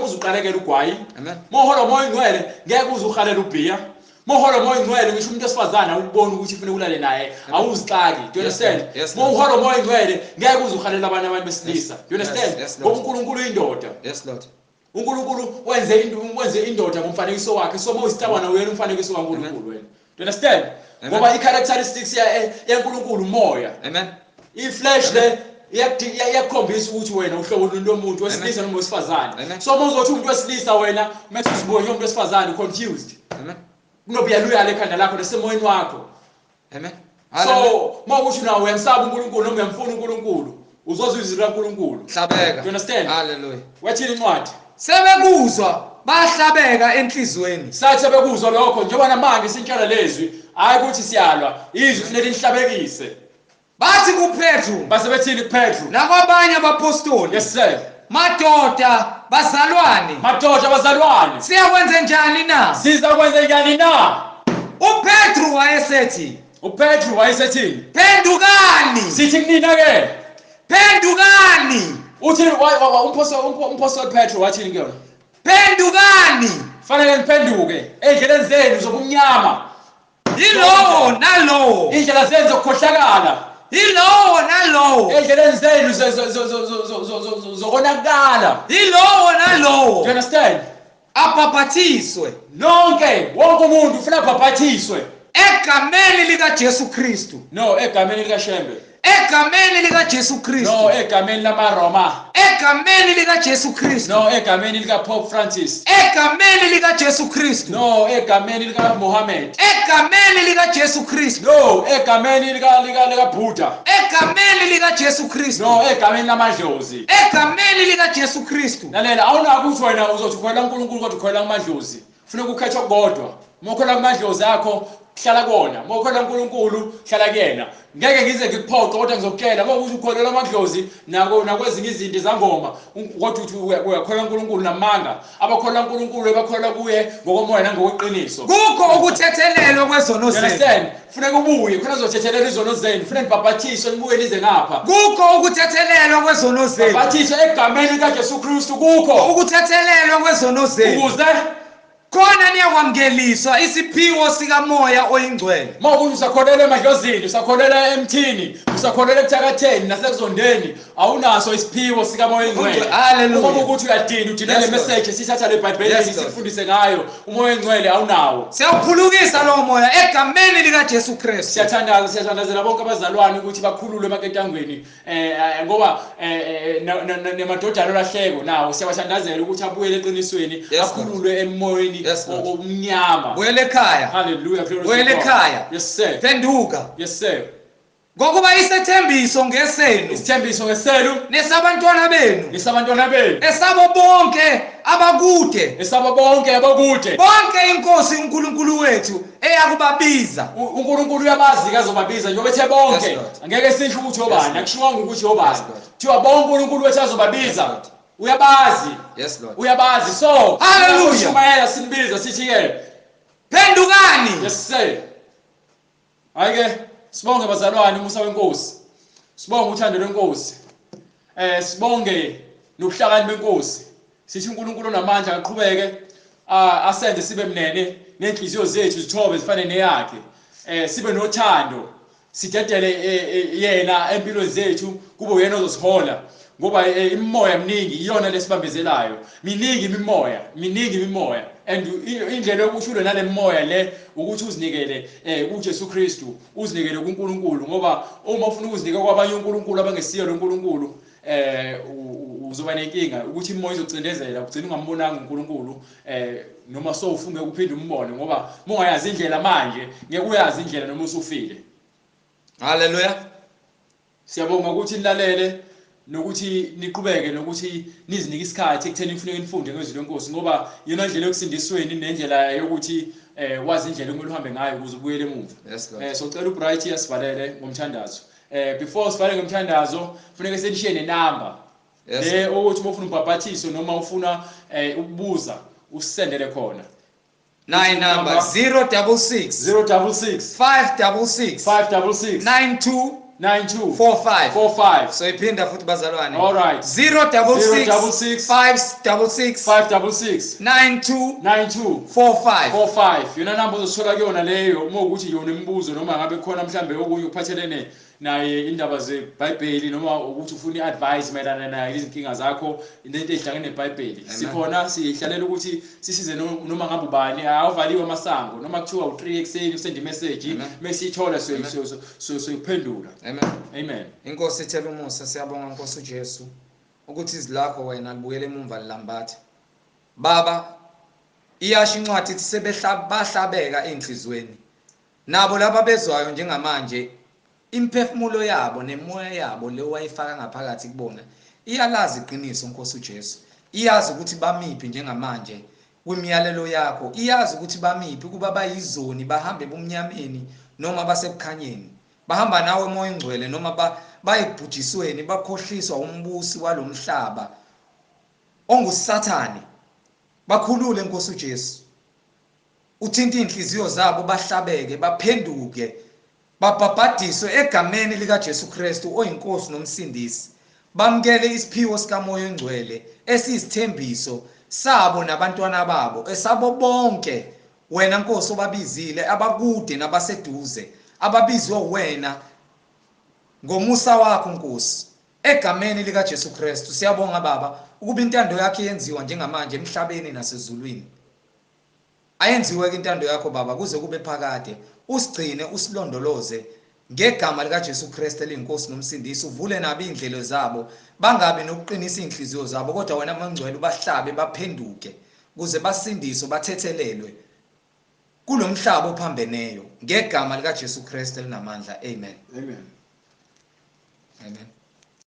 Speaker 2: uze uqalekele ugwayi.
Speaker 1: Amen.
Speaker 2: Moholo womoya ingcwele ngeke uze uhalela ubhiya. Moholo womoya ingcwele ngisho umuntu osifazana ukubona ukuthi ufuna ukulale naye awuzixaki. Do you understand? Moholo womoya ingcwele ngeke uze uhalela abantu besilisa. Do you understand? Ngoba uNkulunkulu uyindoda.
Speaker 1: Yes Lord.
Speaker 2: uNkulunkulu wenze indoda ngomfanekiso wakhe. So mawusitabana uyena umfanekiso kaNkulunkulu wena. Do you understand? Ngoba i-characteristics yaNkulunkulu umoya.
Speaker 1: Amen.
Speaker 2: I-flesh le iyakukhombisa ukuthi wena uhlobo lomuntu wesilisa noma wesifazane. So uma uzothi umuntu wesilisa wena mase uzibuke njengomuntu wesifazane confused.
Speaker 1: Amen.
Speaker 2: Kunobuyaluya ekhanda lakho nesemoyeni wakho.
Speaker 1: Amen.
Speaker 2: So uma ukuthi nawe uyamsaba uNkulunkulu noma uyamfuna uNkulunkulu uzozwa izwi likaNkulunkulu.
Speaker 1: Hlabeka.
Speaker 2: Do you understand?
Speaker 1: Hallelujah.
Speaker 2: Wathini incwadi?
Speaker 1: Sebekuzwa bahlabeka enhlizweni.
Speaker 2: Sathi bekuzwa lokho njengoba namanje sintshela lezwi hayi ukuthi siyalwa izwi kufanele lihlabekise.
Speaker 1: Bathi kuPetru,
Speaker 2: base bethini kuPetru
Speaker 1: nakwabanye abapostoli.
Speaker 2: Yes sir.
Speaker 1: Madoda bazalwane,
Speaker 2: madoda bazalwane,
Speaker 1: siyakwenza njani na?
Speaker 2: Sizakwenza njani na?
Speaker 1: uPetru wayesethi,
Speaker 2: uPetru wayesethini?
Speaker 1: Phendukani.
Speaker 2: Sithi kunina ke?
Speaker 1: Phendukani.
Speaker 2: Uthi umpostoli Petru wathini kuyona?
Speaker 1: Phendukani.
Speaker 2: Fanele niphenduke endleleni zenu zobumnyama.
Speaker 1: Yilowo nalowo.
Speaker 2: Indlela zenu zokukhohlakala.
Speaker 1: Yilowo nalowo.
Speaker 2: Endleleni zenu zokonakala.
Speaker 1: Yilowo nalowo.
Speaker 2: Do you understand?
Speaker 1: Abhabhathiswe.
Speaker 2: Nonke wonke umuntu ufuna abhabhathiswe
Speaker 1: egameni lika Jesu Kristu.
Speaker 2: No, egameni lika Shembe.
Speaker 1: Egameni lika Jesu Kristu.
Speaker 2: No, egameni lamaRoma.
Speaker 1: Egameni lika Jesu Kristu.
Speaker 2: No, egameni lika Pope Francis.
Speaker 1: Egameni lika Jesu Kristu.
Speaker 2: No, egameni lika Muhammad.
Speaker 1: Egameni lika Jesu Kristu.
Speaker 2: No, egameni lika Buddha.
Speaker 1: Egameni lika Jesu Kristu.
Speaker 2: No, egameni lamadlozi.
Speaker 1: Egameni lika Jesu Kristu.
Speaker 2: Lalela, awunako ukuthi wena uzothi ukholwa uNkulunkulu kodwa ukholwa kumadlozi. Ufuna ukukhethwa kodwa. Uma ukholwa kumadlozi akho hlala kona. Uma ukholwa uNkulunkulu hlala kuyena. Ngeke ngize ngikuphoqe kodwa ngizokutshela uma ukuthi ukholelwa amadlozi nako nakwezinye izinto zangoma kodwa uthi uyakholwa uNkulunkulu namanga. Abakholwa uNkulunkulu abakholwa kuye ngokomoya nangokweqiniso.
Speaker 1: Kukho ukuthethelelwa kwezono zenu.
Speaker 2: Understand? Funeka ubuye khona uzothethelelwa izono zenu. Funeka nibhabhathiswe nibuye nize ngapha.
Speaker 1: Kukho ukuthethelelwa kwezono zenu.
Speaker 2: Bhabhathiswe egameni lika Jesu Kristu. Kukho
Speaker 1: ukuthethelelwa kwezono zenu.
Speaker 2: Ukuze
Speaker 1: khona niyakwamukeliswa isiphiwo sikamoya oyingcwele.
Speaker 2: Uma ukuthi usakholelwa emadlozini, usakholelwa emthini, usakholelwa ekuthakatheni nasekuzondeni, awunaso isiphiwo sikamoya oyingcwele.
Speaker 1: Hallelujah.
Speaker 2: Uma ukuthi uyadina udina le message sithatha le Bible sifundise ngayo, umoya oyingcwele awunawo.
Speaker 1: Siyawuphulukisa lo moya egameni lika Jesu Kristu.
Speaker 2: Siyathandaza, siyathandazela bonke abazalwane ukuthi bakhululwe emaketangweni ngoba nemadodana olahleko nawo siyabathandazela ukuthi abuyele eqinisweni, akhululwe emoyeni omnyama.
Speaker 1: Buyele ekhaya.
Speaker 2: Hallelujah. Glory to God.
Speaker 1: Buyele ekhaya.
Speaker 2: Yes sir.
Speaker 1: Phenduka.
Speaker 2: Yes sir.
Speaker 1: Ngokuba isethembiso ngesenu.
Speaker 2: Isithembiso ngesenu
Speaker 1: nesabantwana benu.
Speaker 2: Nesabantwana benu.
Speaker 1: Esabo bonke abakude.
Speaker 2: Esabo bonke abakude.
Speaker 1: Bonke inkosi uNkulunkulu wethu eyakubabiza.
Speaker 2: uNkulunkulu uyabazi kazobabiza njengoba ethe bonke. Angeke sisho ukuthi obani, akushiwanga ukuthi obani. Kuthiwa bonke uNkulunkulu wethu azobabiza. Uyabazi.
Speaker 1: Yes Lord.
Speaker 2: Uyabazi. So,
Speaker 1: hallelujah.
Speaker 2: Shumayela simbiza sithi ke
Speaker 1: phendukani.
Speaker 2: Yes sir. Hayi ke sibonge bazalwane umusa wenkosi. Sibonge uthando lwenkosi. Sibonge nobuhlakani benkosi. Sithi uNkulunkulu onamandla aqhubeke Asenze sibe mnene, nenhliziyo zethu zithobe zifane neyakhe. Sibe nothando, sidedele yena empilweni zethu, kube uyena ozosihola, ngoba imimoya eminingi iyona lesibambezelayo. Miningi imimoya, miningi imimoya, and indlela yokushulwe nale moya le ukuthi uzinikele kuJesu Kristu, uzinikele kuNkulunkulu, ngoba uma ufuna ukuzinika kwabanye uNkulunkulu abangesiyo lo Nkulunkulu, uzoba nenkinga ukuthi imoya izocindezela, ugcina ungambonanga uNkulunkulu, noma sowufunge ukuphinde umbone, ngoba mungayazi indlela manje ngeke uyazi indlela noma usufile.
Speaker 1: Haleluya.
Speaker 2: Siyabonga ukuthi nilalele nokuthi niqhubeke nokuthi nizinike isikhathi ekutheni nifuneke nifunde ngezwi lenkosi, ngoba iyona ndlela yokusindisweni nendlela yokuthi wazi indlela okumele uhambe ngayo ukuze ubuyele emuva.
Speaker 1: Yes Lord.
Speaker 2: So cela uBright asivalele ngomthandazo. Before sivale ngomthandazo kufuneka senishiye nenamba.
Speaker 1: Yes.
Speaker 2: Le ukuthi uma ufuna umbhabhathiso noma ufuna ukubuza usendele khona.
Speaker 1: 9 number 066
Speaker 2: 066
Speaker 1: 566
Speaker 2: 566
Speaker 1: 92
Speaker 2: 92
Speaker 1: 45.
Speaker 2: 45.
Speaker 1: So iphinda futhi bazalwane.
Speaker 2: All right.
Speaker 1: 066
Speaker 2: 066
Speaker 1: 566
Speaker 2: 566
Speaker 1: 92
Speaker 2: 92
Speaker 1: 45.
Speaker 2: 45. Yona namba ozothola kuyona leyo uma ukuthi yona imibuzo noma ngabe khona mhlambe okunye okuphathelene naye indaba zeBhayibheli, noma ukuthi ufuna iadvice mayelana naye izinkinga zakho nento ezihlangene neBhayibheli.
Speaker 1: Amen.
Speaker 2: Sikhona sihlalela ukuthi sisize noma ngabe ubani, awuvaliwe amasango, noma kuthiwa u3 ekseni usend message,
Speaker 1: Amen.
Speaker 2: mesithola
Speaker 1: Amen.
Speaker 2: soyiphendula.
Speaker 1: Amen.
Speaker 2: Amen.
Speaker 1: Inkosi ithela umusa, siyabonga Nkosi uJesu ukuthi izwi lakho wena libuyele emumva lilambatha. Baba, iyasho incwadi ithi sebehlabahlabeka enhlizweni. Nabo laba bezwayo njengamanje imphefumulo yabo nemoya yabo le wayifaka ngaphakathi kubona iyalazi iqiniso Nkosi uJesu. Iyazi ukuthi bamiphi njengamanje kwimiyalelo yakho, iyazi ukuthi bamiphi kuba bayizoni, bahambe ebumnyameni noma basebukhanyeni, bahamba nawe moya ongcwele noma bayekubhujisweni, bakhohliswa umbusi walomhlaba onguSathane. Bakhulule Nkosi uJesu, uthinta inhliziyo zabo, bahlabeke, baphenduke, babhabhadiswe egameni likaJesu Kristu oyinkosi nomsindisi, bamukele isiphiwo sikaMoya oNgcwele esiyisithembiso sabo nabantwana babo, esabo bonke wena Nkosi obabizile, abakude nabaseduze, ababizwe wena ngomusa wakho Nkosi, egameni likaJesu Kristu. Siyabonga Baba ukuba intando yakho yenziwa njengamanje emhlabeni nasezulwini. Ayenziwe ke intando yakho Baba kuze kube phakade. Usigcine, usilondoloze ngegama likaJesu Kristu eliyinkosi nomsindisi. Uvule nabo indlela zabo, bangabi nokuqinisa inhliziyo zabo, kodwa wena mangcwele ubahlabe baphenduke kuze basindiswe, bathethelelwe kulomhlaba ophambeneyo, ngegama likaJesu Kristu elinamandla. Amen.
Speaker 2: Amen.
Speaker 1: Amen.